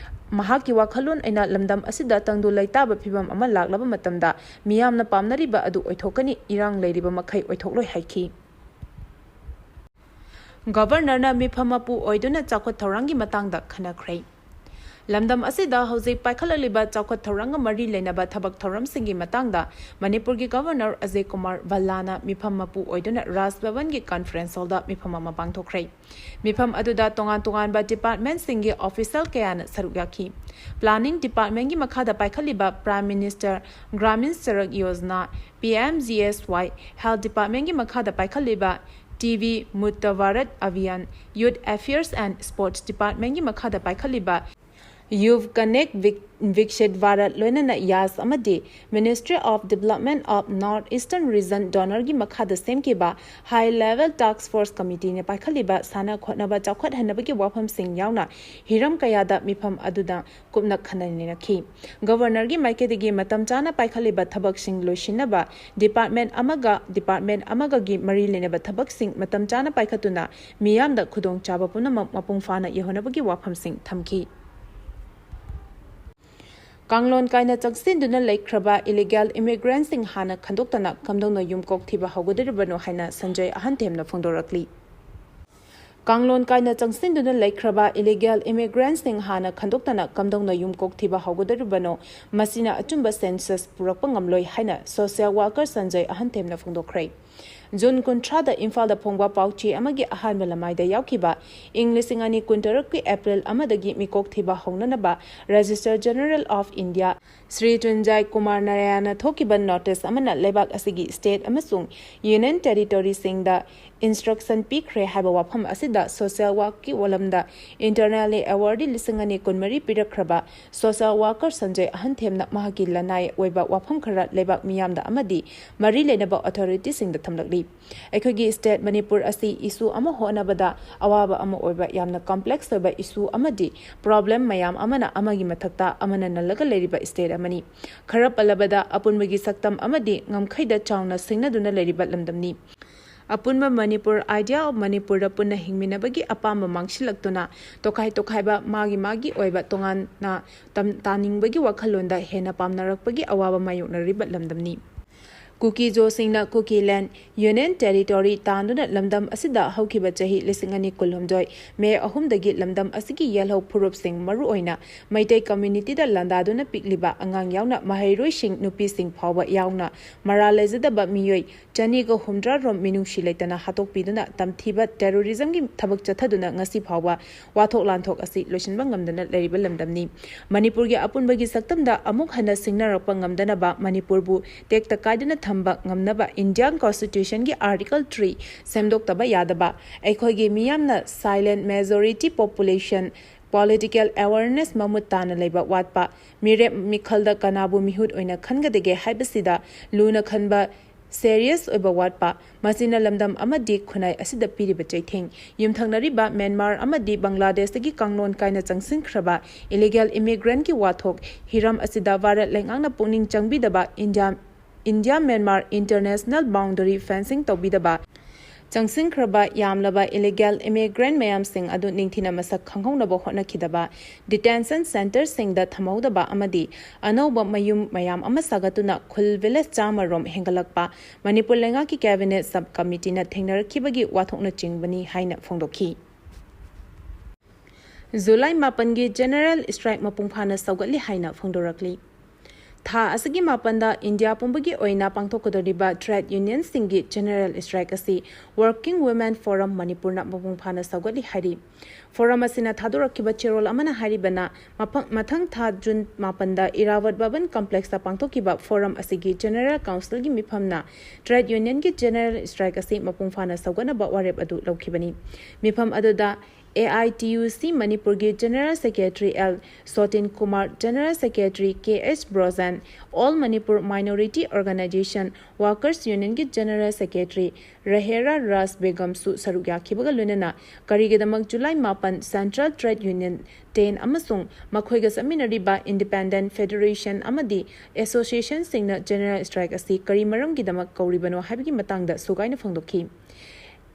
ꯃꯍꯥꯛꯀꯤ ꯋꯥꯈꯜꯂꯣꯟ ꯑꯩꯅ ꯂꯝꯗꯝ ꯑꯁꯤꯗ ꯇꯪꯗꯨ ꯂꯩꯇꯥꯕ ꯐꯤꯚꯝ ꯑꯃ ꯂꯥꯛꯂꯕ ꯃꯇꯝꯗ ꯃꯤꯌꯥꯝꯅ ꯄꯥꯝꯅꯔꯤꯕ ꯑꯗꯨ ꯑꯣꯏꯊꯣꯛꯀꯅꯤ, ꯏꯔꯥꯡ ꯂꯩꯔꯤꯕ ꯃꯈꯩ ꯑꯣꯏꯊꯣꯛꯂꯣꯏ ꯍꯥꯏꯈꯤ꯫ ꯒꯚꯔꯅꯔꯅ ꯃꯤꯐꯝ ꯃꯄꯨ ꯑꯣꯏꯗꯨꯅ ꯆꯥꯎꯈꯠ ꯊꯧꯔꯥꯡꯒꯤ ꯃꯇꯥꯡꯗ ꯈꯟꯅꯈ꯭ꯔꯦ꯫ ꯂꯝꯗꯝ ꯑꯁꯤꯗ ꯍꯧꯖꯤꯛ ꯄꯥꯏꯈꯠꯂꯛꯂꯤꯕ ꯆꯥꯎꯈꯠ ꯊꯧꯔꯥꯡꯒ ꯃꯔꯤ ꯂꯩꯅꯕ ꯊꯕꯛ ꯊꯧꯔꯝꯁꯤꯡꯒꯤ ꯃꯇꯥꯡꯗ ꯃꯅꯤꯄꯨꯔꯒꯤ ꯒꯕꯔꯅꯔ ꯑꯖꯌ ꯀꯨꯃꯥꯔ ꯚꯜꯂꯥꯅ ꯃꯤꯐꯝ ꯃꯄꯨ ꯑꯣꯏꯗꯨꯅ ꯔꯥꯖ ꯚꯕꯟꯒꯤ ꯀꯟꯐꯔꯦꯟꯁ ꯍꯣꯜꯗ ꯃꯤꯐꯝ ꯑꯃ ꯄꯥꯡꯊꯣꯛꯈ꯭ꯔꯦ꯫ ꯃꯤꯐꯝ ꯑꯗꯨꯗ ꯇꯣꯉꯥꯟ ꯇꯣꯉꯥꯟꯕ ꯗꯤꯄꯥꯔꯠꯃꯦꯟꯠꯁꯤꯡꯒꯤ ꯑꯣꯐꯤꯁꯤꯌꯦꯜ ꯀꯌꯥꯅ ꯁꯔꯨꯛ ꯌꯥꯈꯤ꯫ ꯄ꯭ꯂꯥꯅꯤꯡ ꯗꯤꯄꯥꯔꯠꯃꯦꯟꯠꯀꯤ ꯃꯈꯥꯗ ꯄꯥꯏꯈꯠꯂꯤꯕ prime minister Gramin Sadak Yojana, P M G S Y, health ꯗꯤꯄꯥꯔꯠꯃꯦꯟꯠꯀꯤ ꯃꯈꯥꯗ ꯄꯥꯏꯈꯠꯂꯤꯕ T B Mukt Bharat Abhiyan, youth affairs and sports ꯗꯤꯄꯥꯔꯠꯃꯦꯟꯠꯀꯤ ꯃꯈꯥꯗ ꯄꯥꯏꯈꯠꯂꯤꯕ ꯌꯨꯚ ꯀꯅꯦꯛ ꯚꯤꯛ-, ꯚꯤꯛꯁꯤꯠ ꯚꯥꯔꯠ, ꯂꯣꯏꯅꯅ ꯌꯥꯁ ꯑꯃꯗꯤ Ministry of Development of North Eastern Region, ꯗꯣꯅꯔꯒꯤ ꯃꯈꯥꯗ ꯁꯦꯝꯈꯤꯕ ꯍꯥꯏ ꯂꯦꯚꯦꯜ ꯇꯥꯁꯛ ꯐꯣꯔꯁ ꯀꯃꯤꯇꯤꯅ ꯄꯥꯏꯈꯠꯂꯤꯕ ꯁꯥꯟꯅ ꯈꯣꯠꯅꯕ ꯆꯥꯎꯈꯠꯍꯟꯅꯕꯒꯤ ꯋꯥꯐꯝꯁꯤꯡ ꯌꯥꯎꯅ ꯍꯤꯔꯝ ꯀꯌꯥꯗ ꯃꯤꯐꯝ ꯑꯗꯨꯗ ꯀꯨꯞꯅ ꯈꯟꯅ ꯅꯩꯅꯈꯤ꯫ ꯒꯕꯔꯅꯔꯒꯤ ꯃꯥꯏꯀꯩꯗꯒꯤ ꯃꯇꯝ ꯆꯥꯅ ꯄꯥꯏꯈꯠꯂꯤꯕ ꯊꯕꯛꯁꯤꯡ ꯂꯣꯏꯁꯤꯟꯅꯕ ꯗꯤꯄꯥꯔꯠꯃꯦꯟꯠ ꯑꯃꯒ ꯗꯤꯄꯥꯔꯠꯃꯦꯟꯠ ꯑꯃꯒꯒꯤ ꯃꯔꯤ ꯂꯩꯅꯕ ꯊꯕꯛꯁꯤꯡ ꯃꯇꯝ ꯆꯥꯅ ꯄꯥꯏꯈꯠꯇꯨꯅ ꯃꯤꯌꯥꯝꯗ ꯈꯨꯗꯣꯡꯆꯥꯕ ꯄꯨꯝꯅꯃꯛ ꯃꯄꯨꯡ ꯐꯥꯅ ꯌꯧꯍꯟꯅꯕꯒꯤ ꯋꯥꯐꯝꯁꯤꯡ ꯊꯝꯈꯤ꯫ ꯀꯥꯡꯂꯣꯟ ꯀꯥꯏꯅ ꯆꯪꯁꯤꯟꯗꯨꯅ ꯂꯩꯈ꯭ꯔꯕ ꯏꯂꯤꯒꯦꯜ ꯏꯃꯤꯒ꯭ꯔꯦꯟꯠꯁꯤꯡ ꯍꯥꯟꯅ ꯈꯟꯗꯣꯛꯇꯅ ꯀꯝꯗꯧꯅ ꯌꯨꯝꯀꯣꯛ ꯊꯤꯕ ꯍꯧꯒꯗꯧꯔꯤꯕꯅꯣ ꯍꯥꯏꯅ ꯁꯟꯖꯣꯏ ꯑꯍꯟꯊꯦꯝꯅ ꯐꯣꯡꯗꯣꯔꯛꯂꯤ꯫ ꯀꯥꯡꯂꯣꯟ ꯀꯥꯏꯅ ꯆꯪꯁꯤꯟꯗꯨꯅ ꯂꯩꯈ꯭ꯔꯕ ꯏꯂꯤꯒꯦꯜ ꯏꯃꯤꯒ꯭ꯔꯦꯟꯠꯁꯤꯡ ꯍꯥꯟꯅ ꯈꯟꯗꯣꯛꯇꯅ ꯀꯝꯗꯧꯅ ꯌꯨꯝꯀꯣꯛ ꯊꯤꯕ ꯍꯧꯒꯗꯧꯔꯤꯕꯅꯣ? ꯃꯁꯤꯅ ꯑꯆꯨꯝꯕ ꯁꯦꯟꯁꯁ ꯄꯨꯔꯛꯄ ꯉꯝꯂꯣꯏ ꯍꯥꯏꯅ ꯁꯣꯁꯤꯌꯦꯜ ꯋꯥꯔꯀꯔ ꯁꯟꯖꯣꯏ ꯑꯍꯟꯊꯦꯝꯅ ꯐꯣꯡꯗꯣꯛꯈ꯭ꯔꯦ꯫ ꯖꯨꯟ ꯀꯨꯟꯊ꯭ꯔꯥꯗ ꯏꯝꯐꯥꯜꯗ ꯐꯣꯡꯕ ꯄꯥꯎꯆꯦ ꯑꯃꯒꯤ ꯑꯍꯥꯟꯕ ꯂꯃꯥꯏꯗ ꯌꯥꯎꯈꯤꯕ ꯏꯪ ꯂꯤꯁꯤꯡ ꯑꯅꯤ ꯀꯨꯟꯇꯔꯨꯛꯀꯤ ꯑꯦꯄ꯭ꯔꯤꯜ ꯑꯃꯗꯒꯤ ꯃꯤꯀꯣꯛ ꯊꯤꯕ ꯍꯧꯅꯅꯕ registrar general of India Shri Tringai Kumar Narayan ꯊꯣꯛꯈꯤꯕ ꯅꯣꯇꯤꯁ ꯑꯃꯅ ꯂꯩꯕꯥꯛ ꯑꯁꯤꯒꯤ ꯁ꯭ꯇꯦꯠ ꯑꯃꯁꯨꯡ ꯌꯨꯅꯤꯌꯟ ꯇꯦꯔꯤꯇꯣꯔꯤꯁꯤꯡꯗ ꯏꯟꯁꯇ꯭ꯔꯛꯁꯟ ꯄꯤꯈ꯭ꯔꯦ ꯍꯥꯏꯕ ꯋꯥꯐꯝ ꯑꯁꯤꯗ ꯁꯣꯁꯤꯌꯦꯜ ꯋꯥꯔꯛꯀꯤ ꯋꯥꯂꯝꯗ ꯏꯟꯇꯔꯅꯦꯜꯂꯤ ꯑꯦꯋꯥꯔꯗꯤ ꯂꯤꯁꯤꯡ ꯑꯅꯤ ꯀꯨꯟꯃꯔꯤ ꯄꯤꯔꯛꯈ꯭ꯔꯕ ꯁꯣꯁꯤꯌꯦꯜ ꯋꯥꯔꯀꯔ ꯁꯟꯖꯣꯏ ꯑꯍꯟꯊꯦꯝꯅ ꯃꯍꯥꯛꯀꯤ ꯂꯅꯥꯏ ꯑꯣꯏꯕ ꯋꯥꯐꯝ ꯈꯔ ꯂꯩꯕꯥꯛ ꯃꯤꯌꯥꯝꯗ ꯑꯃꯗꯤ ꯃꯔꯤ ꯂꯩꯅꯕ ꯑꯣꯊꯣꯔꯤꯇꯤꯁꯤꯡꯗ ꯊꯝꯂꯛꯂꯤ꯫ ꯑꯩꯈꯣꯏꯒꯤ ꯁ꯭ꯇꯦꯠ ꯃꯅꯤꯄꯨꯔ ꯑꯁꯤ ꯏꯁꯨ ꯑꯃ ꯍꯣꯠꯅꯕꯗ ꯑꯋꯥꯕ ꯑꯃ ꯑꯣꯏꯕ ꯌꯥꯝꯅ ꯀꯝꯄ꯭ꯂꯦꯛꯁ ꯑꯣꯏꯕ ꯏꯁꯨ ꯑꯃꯗꯤ ꯄ꯭ꯔꯣꯕ꯭ꯂꯦꯝ ꯃꯌꯥꯝ ꯑꯃꯅ ꯑꯃꯒꯤ ꯃꯊꯛꯇ ꯑꯃꯅ ꯅꯜꯂꯒ ꯂꯩꯔꯤꯕ ꯁ꯭ꯇꯦꯠ ꯑꯃꯅꯤ꯫ ꯈꯔ ꯄꯜꯂꯕꯗ ꯑꯄꯨꯟꯕꯒꯤ ꯁꯛꯇꯝ ꯑꯃꯗꯤ ꯉꯝꯈꯩꯗ ꯆꯥꯎꯅ ꯁꯤꯡꯅꯗꯨꯅ ꯂꯩꯔꯤꯕ ꯂꯝꯗꯝꯅꯤ꯫ ꯑꯄꯨꯟꯕ ꯃꯅꯤꯄꯨꯔ, idea of ꯃꯅꯤꯄꯨꯔꯗ ꯄꯨꯟꯅ ꯍꯤꯡꯃꯤꯟꯅꯕꯒꯤ ꯑꯄꯥꯝꯕ ꯃꯥꯡꯁꯤꯜꯂꯛꯇꯨꯅ ꯇꯣꯈꯥꯏ ꯇꯣꯈꯥꯏꯕ, ꯃꯥꯒꯤ ꯃꯥꯒꯤ ꯑꯣꯏꯕ ꯇꯣꯉꯥꯟꯅ ꯇꯝ-, ꯇꯥꯅꯤꯡꯕꯒꯤ ꯋꯥꯈꯜꯂꯣꯟꯗ ꯍꯦꯟꯅ ꯄꯥꯝꯅꯔꯛꯄꯒꯤ ꯑꯋꯥꯕ ꯃꯥꯌꯣꯛꯅꯔꯤꯕ ꯂꯝꯗꯝꯅꯤ꯫ ꯀꯨꯀꯤꯖꯣꯁꯤꯡꯅ ꯀꯨꯀꯤꯂꯦꯟ ꯌꯨꯅꯤꯌꯟ ꯇꯦꯔꯤꯇꯣꯔꯤ ꯇꯥꯟꯗꯨꯅ ꯂꯝꯗꯝ ꯑꯁꯤꯗ ꯍꯧꯈꯤꯕ ꯆꯍꯤ ꯂꯤꯁꯤꯡ ꯑꯅꯤ ꯀꯨꯟꯍꯨꯝꯗꯣꯏ ꯃꯦ ꯑꯍꯨꯝꯗꯒꯤ ꯂꯝꯗꯝ ꯑꯁꯤꯒꯤ ꯌꯦꯜꯍꯧ ꯐꯨꯔꯨꯞꯁꯤꯡ, ꯃꯔꯨꯑꯣꯏꯅ ꯃꯩꯇꯩ ꯀꯝꯃ꯭ꯌꯨꯅꯤꯇꯤꯗ ꯂꯥꯟꯗꯥꯗꯨꯅ ꯄꯤꯛꯂꯤꯕ ꯑꯉꯥꯡ ꯌꯥꯎꯅ ꯃꯍꯩꯔꯣꯏꯁꯤꯡ, ꯅꯨꯄꯤꯁꯤꯡ ꯐꯥꯎꯕ ꯌꯥꯎꯅ ꯃꯔꯥꯜ ꯂꯩꯖꯗꯕ ꯃꯤꯑꯣꯏ ꯆꯅꯤꯒ ꯍꯨꯝꯗ꯭ꯔꯥ ꯔꯣꯝ ꯃꯤꯅꯨꯡꯁꯤ ꯂꯩꯇꯅ ꯍꯥꯠꯇꯣꯛꯄꯤꯗꯨꯅ ꯇꯝꯊꯤꯕ ꯇꯦꯔꯣꯔꯤꯖꯝꯒꯤ ꯊꯕꯛ ꯆꯠꯊꯗꯨꯅ ꯉꯁꯤ ꯐꯥꯎꯕ ꯋꯥꯊꯣꯛ ꯂꯥꯟꯊꯣꯛ ꯑꯁꯤ ꯂꯣꯏꯁꯤꯟꯕ ꯉꯝꯗꯅ ꯂꯩꯔꯤꯕ ꯂꯝꯗꯝꯅꯤ꯫ ꯃꯅꯤꯄꯨꯔꯒꯤ ꯑꯄꯨꯟꯕꯒꯤ ꯁꯛꯇꯝꯗ ꯑꯃꯨꯛ ꯍꯟꯅ ꯁꯤꯡꯅꯔꯛꯄ ꯉꯝꯗꯅꯕ ꯃꯅꯤꯄꯨꯔꯕꯨ ꯇꯦꯛꯇ ꯀꯥꯏꯗꯅ ꯊꯝꯕ ꯉꯝꯅꯕ ꯏꯟꯗꯤꯌꯥꯟ ꯀꯣꯟꯁꯇꯤꯇ꯭ꯌꯨꯁꯟꯒꯤ ꯑꯥꯔꯇꯤꯀꯜ ꯊ꯭ꯔꯤ ꯁꯦꯝꯗꯣꯛꯇꯕ ꯌꯥꯗꯕ, ꯑꯩꯈꯣꯏꯒꯤ ꯃꯤꯌꯥꯝꯅ silent majority population political awareness ꯃꯃꯨꯠ ꯇꯥꯅ ꯂꯩꯕ ꯋꯥꯠꯄ, ꯃꯤꯔꯦꯞ ꯃꯤꯈꯜꯗ ꯀꯅꯥꯕꯨ ꯃꯤꯍꯨꯠ ꯑꯣꯏꯅ ꯈꯟꯒꯗꯒꯦ ꯍꯥꯏꯕꯁꯤꯗ ꯂꯨꯅ ꯈꯟꯕ serious ꯑꯣꯏꯕ ꯋꯥꯠꯄ, ꯃꯁꯤꯅ ꯂꯝꯗꯝ ꯑꯃꯗꯤ ꯈꯨꯟꯅꯥꯏ ꯑꯁꯤꯗ ꯄꯤꯔꯤꯕ ꯆꯩꯊꯦꯡ꯫ ꯌꯨꯝꯊꯪꯅꯔꯤꯕ ꯃ꯭ꯌꯥꯟꯃꯥꯔ ꯑꯃꯗꯤ ꯕꯪꯒ꯭ꯂꯥꯗꯦꯁꯇꯒꯤ ꯀꯥꯡꯂꯣꯟ ꯀꯥꯏꯅ ꯆꯪꯁꯤꯟꯈ꯭ꯔꯕ illegal immigrantꯀꯤ ꯋꯥꯊꯣꯛ ꯍꯤꯔꯝ ꯑꯁꯤꯗ ꯚꯥꯔꯠ ꯂꯩꯉꯥꯛꯅ ꯄꯨꯛꯅꯤꯡ ꯆꯪꯕꯤꯗꯕ India, India Myanmar international boundary fencing ꯇꯧꯕꯤꯗꯕ, ꯆꯪꯁꯤꯟꯈ꯭ꯔꯕ ꯌꯥꯝꯂꯕ illegal immigrant ꯃꯌꯥꯝꯁꯤꯡ ꯑꯗꯨ ꯅꯤꯡꯊꯤꯅ ꯃꯁꯛ ꯈꯪꯍꯧꯅꯕ ꯍꯣꯠꯅꯈꯤꯗꯕ, detention centreꯁꯤꯡꯗ ꯊꯝꯍꯧꯗꯕ ꯑꯃꯗꯤ ꯑꯅꯧꯕ ꯃꯌꯨꯝ ꯃꯌꯥꯝ ꯑꯃ ꯁꯥꯒꯠꯇꯨꯅ ꯈꯨꯜ village ꯆꯥꯝꯃ ꯔꯣꯝ ꯍꯦꯟꯒꯠꯂꯛꯄ ꯃꯅꯤꯄꯨꯔ ꯂꯩꯉꯥꯛꯀꯤ cabinet sub committeeꯅ ꯊꯦꯡꯅꯔꯛꯈꯤꯕꯒꯤ ꯋꯥꯊꯣꯛꯅꯆꯤꯡꯕꯅꯤ ꯍꯥꯏꯅ ꯐꯣꯡꯗꯣꯛꯈꯤ꯫ ꯖꯨꯂꯥꯏ ꯃꯥꯄꯟꯒꯤ general strike ꯃꯄꯨꯡ ꯐꯥꯅ ꯁꯧꯒꯠꯂꯤ ꯍꯥꯏꯅ ꯐꯣꯡꯗꯣꯔꯛꯂꯤ꯫ ꯊꯥ ꯑꯁꯤꯒꯤ ꯃꯥꯄꯟꯗ ꯏꯟꯗꯤꯌꯥ ꯄꯨꯝꯕꯒꯤ ꯑꯣꯏꯅ ꯄꯥꯡꯊꯣꯛꯀꯗꯧꯔꯤꯕ trade unionꯁꯤꯡꯒꯤ general strike ꯑꯁꯤ Working Women Forum ꯃꯅꯤꯄꯨꯔꯅ ꯃꯄꯨꯡ ꯐꯥꯅ ꯁꯧꯒꯠꯂꯤ ꯍꯥꯏꯔꯤ꯫ Forum ꯑꯁꯤꯅ ꯊꯥꯗꯣꯔꯛꯈꯤꯕ ꯆꯦꯔꯣꯜ ꯑꯃꯅ ꯍꯥꯏꯔꯤꯕꯅ, ꯃꯐꯝ, ꯃꯊꯪ ꯊꯥ ꯖꯨꯟ ꯃꯥꯄꯟꯗ ꯏꯔꯥꯋꯠ ꯚꯕꯟ complexꯇ ꯄꯥꯡꯊꯣꯛꯈꯤꯕ forum ꯑꯁꯤꯒꯤ general councilꯒꯤ ꯃꯤꯐꯝꯅ trade unionꯒꯤ general strike ꯑꯁꯤ ꯃꯄꯨꯡ ꯐꯥꯅ ꯁꯧꯒꯠꯅꯕ ꯋꯥꯔꯦꯞ ꯑꯗꯨ ꯂꯧꯈꯤꯕꯅꯤ꯫ ꯃꯤꯐꯝ ꯑꯗꯨꯗ AITUC ꯃꯅꯤꯄꯨꯔꯒꯤ general secretary L ꯁꯣꯇꯤꯟ Kumar, general secretary K H Brojen, All Manipur Minority Organization Workers Unionꯒꯤ general secretary ꯔꯍꯦꯔꯥ ꯔꯥꯖ ꯕꯦꯒꯝꯁꯨ ꯁꯔꯨꯛ ꯌꯥꯈꯤꯕꯒ ꯂꯣꯏꯅꯅ ꯀꯔꯤꯒꯤꯗꯃꯛ ꯖꯨꯂꯥꯏ ꯃꯥꯄꯟ Central Trade Union ten ꯑꯃꯁꯨꯡ ꯃꯈꯣꯏꯒ ꯆꯠꯃꯤꯟꯅꯔꯤꯕ independent federation ꯑꯃꯗꯤ associationꯁꯤꯡꯅ general strike ꯑꯁꯤ ꯀꯔꯤ ꯃꯔꯝꯒꯤꯗꯃꯛ ꯀꯧꯔꯤꯕꯅꯣ ꯍꯥꯏꯕꯒꯤ ꯃꯇꯥꯡꯗ ꯁꯨꯒꯥꯏꯅ ꯐꯣꯡꯗꯣꯛꯈꯤ꯫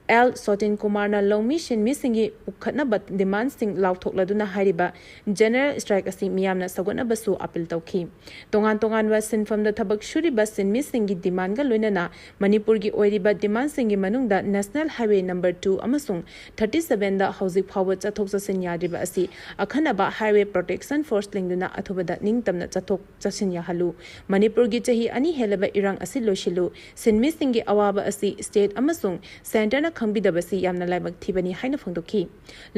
ꯑꯦꯜ ꯁꯣꯇꯤꯟ ꯀꯨꯃꯥꯔꯅ ꯂꯧꯃꯤ ꯁꯤꯟꯃꯤꯁꯤꯡꯒꯤ ꯄꯨꯈꯠꯅꯕ ꯗꯤꯃꯥꯟꯁꯤꯡ ꯂꯥꯎꯊꯣꯛꯂꯗꯨꯅ ꯍꯥꯏꯔꯤꯕ ꯖꯦꯅꯔꯦꯜ ꯁ꯭ꯇ꯭ꯔꯥꯏꯛ ꯑꯁꯤ ꯃꯤꯌꯥꯝꯅ ꯁꯧꯒꯠꯅꯕꯁꯨ ꯑꯄꯤꯜ ꯇꯧꯈꯤ꯫ ꯇꯣꯉꯥꯟ ꯇꯣꯉꯥꯟꯕ ꯁꯤꯟꯐꯝꯗ ꯊꯕꯛ ꯁꯨꯔꯤꯕ ꯁꯤꯟꯃꯤꯁꯤꯡꯒꯤ ꯗꯤꯃꯥꯟꯒ ꯂꯣꯏꯅꯅ ꯃꯅꯤꯄꯨꯔꯒꯤ ꯑꯣꯏꯔꯤꯕ ꯗꯤꯃꯥꯟꯁꯤꯡꯒꯤ ꯃꯅꯨꯡꯗ ꯅꯦꯁꯅꯦꯜ ꯍꯥꯏꯋꯦ ꯅꯝꯕꯔ ꯇꯨ ꯑꯃꯁꯨꯡ ꯊꯥꯔꯇꯤ ꯁꯚꯦꯟꯗ ꯍꯧꯖꯤꯛ ꯐꯥꯎꯕ ꯆꯠꯊꯣꯛ ꯆꯠꯁꯤꯟ ꯌꯥꯗ꯭ꯔꯤꯕ ꯑꯁꯤ ꯑꯈꯟꯅꯕ ꯍꯥꯏꯋꯦ ꯄ꯭ꯔꯣꯇꯦꯛꯁꯟ ꯐꯣꯔꯁ ꯂꯤꯡꯗꯨꯅ ꯑꯊꯨꯕꯗ ꯅꯤꯡꯇꯝꯅ ꯆꯠꯊꯣꯛ ꯆꯠꯁꯤꯟ ꯌꯥꯍꯜꯂꯨ꯫ ꯃꯅꯤꯄꯨꯔꯒꯤ ꯆꯍꯤ ꯑꯅꯤ ꯍꯦꯜꯂꯕ ꯏꯔꯥꯡ ꯑꯁꯤ ꯂꯣꯏꯁꯤꯜꯂꯨ꯫ ꯁꯤꯟꯃꯤꯁꯤꯡꯒꯤ ꯑꯋꯥꯕ ꯑꯁꯤ ꯁ꯭ꯇꯦꯠ ꯑꯃꯁꯨꯡ ꯁꯦꯟꯇꯔꯅ ꯈꯪꯕꯤꯗꯕꯁꯤ ꯌꯥꯝꯅ ꯂꯥꯏꯕꯛ ꯊꯤꯕꯅꯤ ꯍꯥꯏꯅ ꯐꯣꯡꯗꯣꯛꯈꯤ꯫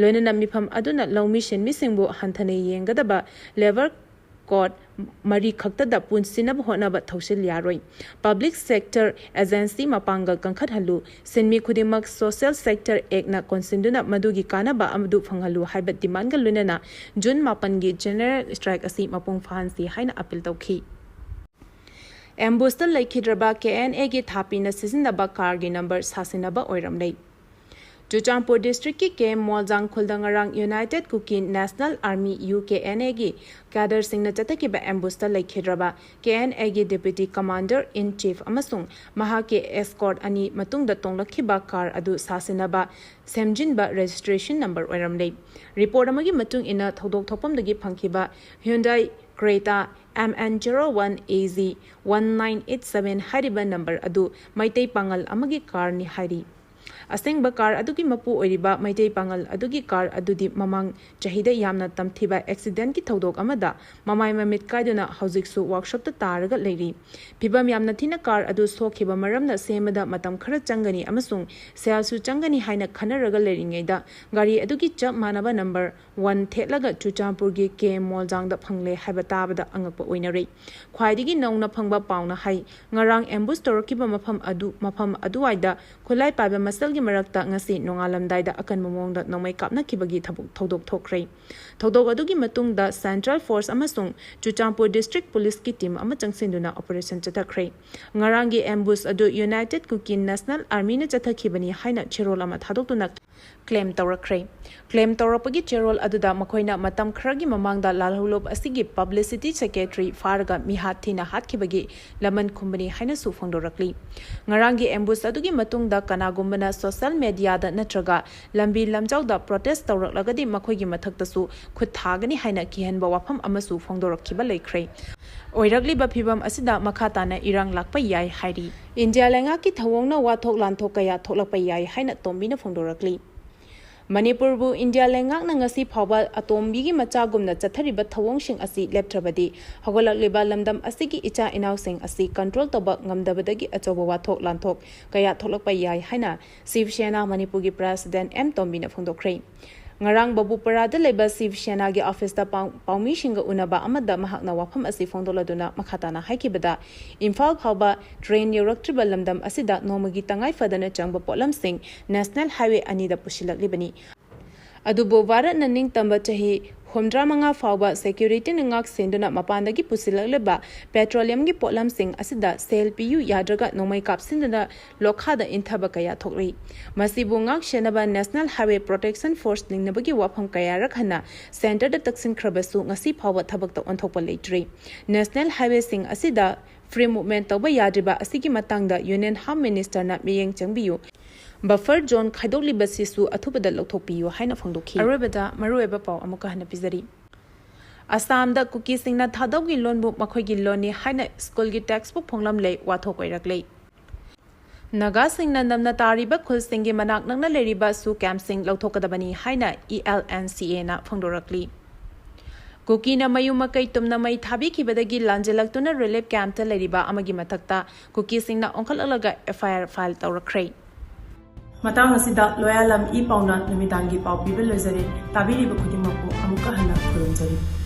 ꯂꯣꯏꯅꯅ ꯃꯤꯐꯝ ꯑꯗꯨꯅ ꯂꯧꯃꯤ ꯁꯤꯟꯃꯤꯁꯤꯡꯕꯨ ꯍꯟꯊꯅ ꯌꯦꯡꯒꯗꯕ ꯂꯦꯕꯔ ꯀꯣꯗ ꯃꯔꯤ ꯈꯛꯇꯗ ꯄꯨꯟꯁꯤꯟꯅꯕ ꯍꯣꯠꯅꯕ ꯊꯧꯁꯤꯜ ꯌꯥꯔꯣꯏ꯫ ꯄꯕ꯭ꯂꯤꯛ ꯁꯦꯛꯇꯔ ꯑꯦꯖꯦꯟꯁꯤ ꯃꯄꯥꯡꯒꯜ ꯀꯟꯈꯠꯍꯜꯂꯨ꯫ ꯁꯤꯟꯃꯤ ꯈꯨꯗꯤꯡꯃꯛ ꯁꯣꯁꯤꯌꯦꯜ ꯁꯦꯛꯇꯔ ꯑꯦꯛꯅ ꯀꯣꯟꯁꯤꯟꯗꯨꯅ ꯃꯗꯨꯒꯤ ꯀꯥꯟꯅꯕ ꯑꯗꯨ ꯐꯪꯍꯜꯂꯨ ꯍꯥꯏꯕ ꯗꯤꯃꯥꯟꯒ ꯂꯣꯏꯅꯅ ꯖꯨꯟ ꯃꯥꯄꯟꯒꯤ ꯖꯦꯅꯔꯦꯜ ꯁ꯭ꯇ꯭ꯔꯥꯏꯛ ꯑꯁꯤ ꯃꯄꯨꯡ ꯐꯥꯍꯟꯁꯤ ꯍꯥꯏꯅ ꯑꯄꯤꯜ ꯇꯧꯈꯤ꯫ ꯑꯦꯝꯕꯨꯁꯇ ꯂꯩꯈꯤꯗ꯭ꯔꯕ ꯀꯦ ꯑꯦꯟ ꯑꯦꯒꯤ ꯊꯥꯄꯤꯅ ꯁꯤꯖꯤꯟꯅꯕ ꯀꯥꯔꯒꯤ ꯅꯝꯕꯔ ꯁꯥꯁꯤꯟꯅꯕ ꯑꯣꯏꯔꯝꯂꯦ꯫ ꯆꯨꯔꯆꯥꯟꯄꯨꯔ ꯗꯤꯁꯇ꯭ꯔꯤꯛꯀꯤ ꯀꯦ ꯃꯣꯜꯖꯥꯡ ꯈꯨꯜꯗ ꯉꯔꯥꯡ united Kuki national army, U K N ꯑꯦꯒꯤ ꯀꯦꯗꯔꯁꯤꯡꯅ ꯆꯠꯊꯈꯤꯕ ꯑꯦꯝꯕꯨꯁꯇ ꯂꯩꯈꯤꯗ꯭ꯔꯕ ꯀꯦ ꯑꯦꯟ ꯑꯦꯒꯤ ꯗꯦꯄ꯭ꯌꯨꯇꯤ ꯀꯃꯥꯟꯗꯔ ꯏꯟ ꯆꯤꯐ ꯑꯃꯁꯨꯡ ꯃꯍꯥꯛꯀꯤ ꯑꯦꯁꯀꯣꯔꯠ ꯑꯅꯤ ꯃꯇꯨꯡꯗ ꯇꯣꯡꯂꯛꯈꯤꯕ ꯀꯥꯔ ꯑꯗꯨ ꯁꯥꯁꯤꯟꯅꯕ ꯁꯦꯝꯖꯤꯟꯕ ꯔꯦꯖꯤꯁꯇ꯭ꯔꯦꯁꯟ ꯅꯝꯕꯔ ꯑꯣꯏꯔꯝꯂꯦ꯫ ꯔꯤꯄꯣꯔꯠ ꯑꯃꯒꯤ ꯃꯇꯨꯡ ꯏꯟꯅ, ꯊꯧꯗꯣꯛ ꯊꯣꯛꯐꯝꯗꯒꯤ ꯐꯪꯈꯤꯕ Hyundai Creta M N zero one A G one nine eight seven ꯍꯥꯏꯔꯤꯕ ꯅꯝꯕꯔ ꯑꯗꯨ ꯃꯩꯇꯩ ꯄꯥꯉꯜ ꯑꯃꯒꯤ ꯀꯥꯔꯅꯤ ꯍꯥꯏꯔꯤ꯫ ꯑꯁꯦꯡꯕ ꯀꯥꯔ ꯑꯗꯨꯒꯤ ꯃꯄꯨ ꯑꯣꯏꯔꯤꯕ ꯃꯩꯇꯩ ꯄꯥꯉꯜ ꯑꯗꯨꯒꯤ ꯀꯥꯔ ꯑꯗꯨꯗꯤ ꯃꯃꯥꯡ ꯆꯍꯤꯗ ꯌꯥꯝꯅ ꯇꯝꯊꯤꯕ ꯑꯦꯛꯁꯤꯗꯦꯟꯠꯀꯤ ꯊꯧꯗꯣꯛ ꯑꯃꯗ ꯃꯃꯥꯏ ꯃꯃꯤꯠ ꯀꯥꯏꯗꯨꯅ ꯍꯧꯖꯤꯛꯁꯨ ꯋꯥꯔꯛꯁꯣꯞꯇ ꯇꯥꯔꯒ ꯂꯩꯔꯤ꯫ ꯐꯤꯕꯝ ꯌꯥꯝꯅ ꯊꯤꯅ ꯀꯥꯔ ꯑꯗꯨ ꯁꯣꯛꯈꯤꯕ ꯃꯔꯝꯅ ꯁꯦꯝꯕꯗ ꯃꯇꯝ ꯈꯔ ꯆꯪꯒꯅꯤ ꯑꯃꯁꯨꯡ ꯁꯦꯜꯁꯨ ꯆꯪꯒꯅꯤ ꯍꯥꯏꯅ ꯈꯟꯅꯔꯒ ꯂꯩꯔꯤꯉꯩꯗ, ꯒꯥꯔꯤ ꯑꯗꯨꯒꯤ ꯆꯞ ꯃꯥꯟꯅꯕ ꯅꯝꯕꯔ ꯋꯥꯟ ꯊꯦꯠꯂꯒ ꯆꯨꯔꯆꯥꯟꯄꯨꯔꯒꯤ ꯀꯦ ꯃꯣꯜꯖꯥꯡꯗ ꯐꯪꯂꯦ ꯍꯥꯏꯕ ꯇꯥꯕꯗ ꯑꯉꯛꯄ ꯑꯣꯏꯅꯔꯦ꯫ ꯈ꯭ꯋꯥꯏꯗꯒꯤ ꯅꯧꯅ ꯐꯪꯕ ꯄꯥꯎꯅ ꯍꯥꯏ, ꯉꯔꯥꯡ ꯑꯦꯝꯕꯨꯁ ꯇꯧꯔꯛꯈꯤꯕ ꯃꯐꯝ ꯑꯗꯨ, ꯃꯐꯝ ꯑꯗꯨꯋꯥꯏꯗ ꯈꯨꯠꯂꯥꯏ ꯄꯥꯏꯕ ꯃꯁꯜꯒꯤ ꯃꯔꯛꯇ ꯉꯁꯤ ꯅꯣꯡꯉꯥꯜꯂꯝꯗꯥꯏꯗ ꯑꯀꯟꯕ ꯃꯑꯣꯡꯗ ꯅꯣꯡꯃꯩ ꯀꯥꯞꯅꯈꯤꯕꯒꯤ ꯊꯕꯛ, ꯊꯧꯗꯣꯛ ꯊꯣꯛꯈ꯭ꯔꯦ꯫ ꯊꯧꯗꯣꯛ ꯑꯗꯨꯒꯤ ꯃꯇꯨꯡꯗ ꯁꯦꯟꯇ꯭ꯔꯦꯜ ꯐꯣꯔꯁ ꯑꯃꯁꯨꯡ ꯆꯨꯔꯆꯥꯟꯄꯨꯔ ꯗꯤꯁꯇ꯭ꯔꯤꯛ ꯄꯨꯂꯤꯁꯀꯤ ꯇꯤꯝ ꯑꯃ ꯆꯪꯁꯤꯟꯗꯨꯅ ꯑꯣꯄꯔꯦꯁꯟ ꯆꯠꯊꯈ꯭ꯔꯦ꯫ ꯉꯔꯥꯡꯒꯤ ꯑꯦꯝꯕꯨꯁ ꯑꯗꯨ ꯌꯨꯅꯥꯏꯇꯦꯗ ꯀꯨꯀꯤ ꯅꯦꯁꯅꯦꯜ ꯑꯥꯔꯃꯤꯅ ꯆꯠꯊꯈꯤꯕꯅꯤ ꯍꯥꯏꯅ ꯆꯦꯔꯣꯜ ꯑꯃ ꯊꯥꯗꯣꯛꯇꯨꯅ ꯀ꯭ꯂꯦꯝ ꯇꯧꯔꯛꯈ꯭ꯔꯦ꯫ ꯀ꯭ꯂꯦꯝ ꯇꯧꯔꯛꯄꯒꯤ ꯆꯦꯔꯣꯜ ꯑꯗꯨꯗ ꯃꯈꯣꯏꯅ ꯃꯇꯝ ꯈꯔꯒꯤ ꯃꯃꯥꯡꯗ ꯂꯥꯜꯍꯧꯂꯨꯞ ꯑꯁꯤꯒꯤ ꯄꯕ꯭ꯂꯤꯁꯤꯇꯤ ꯁꯦꯀ꯭ꯔꯦꯇꯔꯤ ꯐꯥꯔꯒ ꯃꯤꯍꯥꯠ ꯊꯤꯅ ꯍꯥꯠꯈꯤꯕꯒꯤ ꯂꯃꯟ ꯈꯨꯝꯕꯅꯤ ꯍꯥꯏꯅꯁꯨ ꯐꯣꯡꯗꯣꯔꯛꯂꯤ꯫ ꯉꯔꯥꯡꯒꯤ ꯑꯦꯝꯕꯨꯁ ꯑꯗꯨꯒꯤ ꯃꯇꯨꯡꯗ ꯀꯅꯥꯒꯨꯝꯕꯅ ꯁꯣꯁꯤꯌꯦꯜ ꯃꯦꯗꯤꯌꯥꯗ ꯅꯠꯇ꯭ꯔꯒ ꯂꯝꯕꯤ ꯂꯝꯖꯥꯎꯗ ꯄ꯭ꯔꯣꯇꯦꯁ ꯇꯧꯔꯛꯂꯒꯗꯤ ꯃꯈꯣꯏꯒꯤ ꯃꯊꯛꯇꯁꯨ ꯈꯨꯠ ꯊꯥꯒꯅꯤ ꯍꯥꯏꯅ ꯀꯤꯍꯟꯕ ꯋꯥꯐꯝ ꯑꯃꯁꯨ ꯐꯣꯡꯗꯣꯔꯛꯈꯤꯕ ꯂꯩꯈ꯭ꯔꯦ꯫ ꯑꯣꯏꯔꯛꯂꯤꯕ ꯐꯤꯕꯝ ꯑꯁꯤꯗ ꯃꯈꯥ ꯇꯥꯅ ꯏꯔꯥꯡ ꯂꯥꯛꯄ ꯌꯥꯏ ꯍꯥꯏꯔꯤ꯫ ꯏꯟꯗꯤꯌꯥ ꯂꯩꯉꯥꯛꯀꯤ ꯊꯧꯑꯣꯡꯅ ꯋꯥꯊꯣꯛ ꯂꯥꯟꯊꯣꯛ ꯀꯌꯥ ꯊꯣꯛꯂꯛꯄ ꯌꯥꯏ ꯍꯥꯏꯅ ꯇꯣꯝꯕꯤꯅ ꯐꯣꯡꯗꯣꯔꯛꯂꯤ꯫ ꯃꯅꯤꯄꯨꯔꯕꯨ ꯏꯟꯗꯤꯌꯥ ꯂꯩꯉꯥꯛꯅ ꯉꯁꯤ ꯐꯥꯎꯕ ꯑꯇꯣꯝꯕꯤꯒꯤ ꯃꯆꯥꯒꯨꯝꯅ ꯆꯠꯊꯔꯤꯕ ꯊꯧꯑꯣꯡꯁꯤꯡ ꯑꯁꯤ ꯂꯦꯞꯇ꯭ꯔꯕꯗꯤ ꯍꯧꯒꯠꯂꯛꯂꯤꯕ ꯂꯝꯗꯝ ꯑꯁꯤꯒꯤ ꯏꯆꯥ ꯏꯅꯥꯎꯁꯤꯡ ꯑꯁꯤ ꯀꯟꯇ꯭ꯔꯣꯜ ꯇꯧꯕ ꯉꯝꯗꯕꯗꯒꯤ ꯑꯆꯧꯕ ꯋꯥꯊꯣꯛ ꯂꯥꯟꯊꯣꯛ ꯀꯌꯥ ꯊꯣꯛꯂꯛꯄ ꯌꯥꯏ ꯍꯥꯏꯅ ꯁꯤꯕ ꯁꯦꯅꯥ ꯃꯅꯤꯄꯨꯔꯒꯤ ꯄ꯭ꯔꯦꯁꯤꯗꯦꯟ ꯑꯦꯝ ꯇꯣꯝꯕꯤꯅ ꯐꯣꯡꯗꯣꯛꯈ꯭ꯔꯦ꯫ ꯉꯔꯥꯡ ꯕꯕꯨꯄꯔꯥꯗ ꯂꯩꯕ ꯁꯤꯕ ꯁꯦꯅꯥꯒꯤ ꯑꯣꯐꯤꯁꯇ ꯄꯥꯎ-, ꯄꯥꯎꯃꯤꯁꯤꯡꯒ ꯎꯅꯕ ꯑꯃꯗ ꯃꯍꯥꯛꯅ ꯋꯥꯐꯝ ꯑꯁꯤ ꯐꯣꯡꯗꯣꯛꯂꯗꯨꯅ ꯃꯈꯥ ꯇꯥꯅ ꯍꯥꯏꯈꯤꯕꯗ, ꯏꯝꯐꯥꯜ ꯐꯥꯎꯕ ꯇ꯭ꯔꯦꯟ ꯌꯧꯔꯛꯇ꯭ꯔꯤꯕ ꯂꯝꯗꯝ ꯑꯁꯤꯗ ꯅꯣꯡꯃꯒꯤ ꯇꯉꯥꯏ ꯐꯗꯅ ꯆꯪꯕ ꯄꯣꯠꯂꯝꯁꯤꯡ ꯅꯦꯁꯅꯦꯜ ꯍꯥꯏꯋꯦ ꯑꯅꯤꯗ ꯄꯨꯁꯤꯜꯂꯛꯂꯤꯕꯅꯤ꯫ ꯑꯗꯨꯕꯨ ꯚꯥꯔꯠꯅ ꯅꯤꯡꯇꯝꯕ ꯆꯍꯤ ꯍꯨꯝꯗ꯭ꯔꯥ ꯃꯉꯥ ꯐꯥꯎꯕ ꯁꯦꯀ꯭ꯌꯨꯔꯤꯇꯤꯅ ꯉꯥꯛ ꯁꯦꯟꯗꯨꯅ ꯃꯄꯥꯟꯗꯒꯤ ꯄꯨꯁꯤꯜꯂꯛꯂꯤꯕ ꯄꯦꯇ꯭ꯔꯣꯂꯤꯌꯝꯒꯤ ꯄꯣꯠꯂꯝꯁꯤꯡ ꯑꯁꯤꯗ ꯁꯦꯜ ꯄꯤꯌꯨ ꯌꯥꯗ꯭ꯔꯒ ꯅꯣꯡꯃꯩ ꯀꯥꯞꯁꯤꯟꯗꯨꯅ ꯂꯣꯛꯈꯥꯗ ꯏꯟꯊꯕ ꯀꯌꯥ ꯊꯣꯛꯂꯤ꯫ ꯃꯁꯤꯕꯨ ꯉꯥꯛ ꯁꯦꯟꯅꯕ ꯅꯦꯁꯅꯦꯜ ꯍꯥꯏꯋꯦ ꯄ꯭ꯔꯣꯇꯦꯛꯁꯟ ꯐꯣꯔꯁ ꯂꯤꯡꯅꯕꯒꯤ ꯋꯥꯐꯝ ꯀꯌꯥꯔꯛ ꯍꯟꯅ ꯁꯦꯟꯇꯔꯗ ꯇꯛꯁꯤꯟꯈ꯭ꯔꯕꯁꯨ ꯉꯁꯤ ꯐꯥꯎꯕ ꯊꯕꯛꯇ ꯑꯣꯟꯊꯣꯛꯄ ꯂꯩꯇ꯭ꯔꯤ꯫ ꯅꯦꯁꯅꯦꯜ ꯍꯥꯏꯋꯦꯁꯤꯡ ꯑꯁꯤꯗ ꯐ꯭ꯔꯤ ꯃꯨꯚꯃꯦꯟ ꯇꯧꯕ ꯌꯥꯗ꯭ꯔꯤꯕ ꯑꯁꯤꯒꯤ ꯃꯇꯥꯡꯗ ꯌꯨꯅꯤꯌꯟ ꯍꯣꯝ ꯃꯤꯅꯤꯁꯇꯔꯅ ꯃꯤꯠꯌꯦꯡ ꯆꯪꯕꯤꯌꯨ꯫ ꯕꯐꯔ ꯖꯣꯟ ꯈꯥꯏꯗꯣꯛꯂꯤꯕꯁꯤꯁꯨ ꯑꯊꯨꯕꯗ ꯂꯧꯊꯣꯛꯄꯤꯌꯨ ꯍꯥꯏꯅ ꯐꯣꯡꯗꯣꯛꯈꯤ꯫ ꯑꯔꯣꯏꯕꯗ ꯃꯔꯨꯑꯣꯏꯕ ꯄꯥꯎ ꯑꯃꯨꯛꯀ ꯍꯟꯅ ꯄꯤꯖꯔꯤ꯫ ꯑꯁꯥꯝꯗ ꯀꯨꯀꯤꯁꯤꯡꯅ ꯊꯥꯗꯧꯒꯤ ꯂꯣꯟꯕꯨ ꯃꯈꯣꯏꯒꯤ ꯂꯣꯟꯅꯤ ꯍꯥꯏꯅ ꯁ꯭ꯀꯨꯜꯒꯤ ꯇꯦꯛꯁꯕꯨꯛ ꯐꯣꯡꯂꯝꯂꯦ ꯋꯥꯊꯣꯛ ꯑꯣꯏꯔꯛꯂꯦ꯫ ꯅꯥꯒꯥꯁꯤꯡꯅ ꯅꯝꯅ ꯇꯥꯔꯤꯕ ꯈꯨꯜꯁꯤꯡꯒꯤ ꯃꯅꯥꯛ ꯅꯛꯅ ꯂꯩꯔꯤꯕ ꯁꯨ ꯀꯦꯝꯞꯁꯤꯡ ꯂꯧꯊꯣꯛꯀꯗꯕꯅꯤ ꯍꯥꯏꯅ ꯏ ꯑꯦꯜ ꯑꯦꯟ ꯁꯤ ꯑꯦꯅ ꯐꯣꯡꯗꯣꯔꯛꯂꯤ꯫ ꯀꯨꯀꯤꯅ ꯃꯌꯨꯝ ꯃꯀꯩ ꯇꯨꯝꯅ ꯃꯩ ꯊꯥꯕꯤꯈꯤꯕꯗꯒꯤ ꯂꯥꯟꯖꯦꯜꯂꯛꯇꯨꯅ ꯔꯤꯂꯤꯐ ꯀꯦꯝꯞꯇ ꯂꯩꯔꯤꯕ ꯑꯃꯒꯤ ꯃꯊꯛꯇ ꯀꯨꯀꯤꯁꯤꯡꯅ ꯑꯣꯟꯈꯠꯂꯛꯂꯒ ꯑꯦꯐ ꯑꯥꯏ ꯑꯥꯔ ꯐꯥꯏꯜ ꯇꯧꯔꯛꯈ꯭ꯔꯦ꯫ ꯃꯇꯥꯡ ꯑꯁꯤꯗ ꯂꯣꯌꯥꯂꯝ ꯏ ꯄꯥꯎꯅ ꯅꯨꯃꯤꯗꯥꯡꯒꯤ ꯄꯥꯎ ꯄꯤꯕ ꯂꯣꯏꯖꯔꯦ꯫ ꯇꯥꯕꯤꯔꯤꯕ ꯈꯨꯗꯤꯡꯃꯛꯄꯨ ꯑꯃꯨꯛꯀ ꯍꯟꯅ ꯈꯨꯔꯨꯝꯖꯔꯤ꯫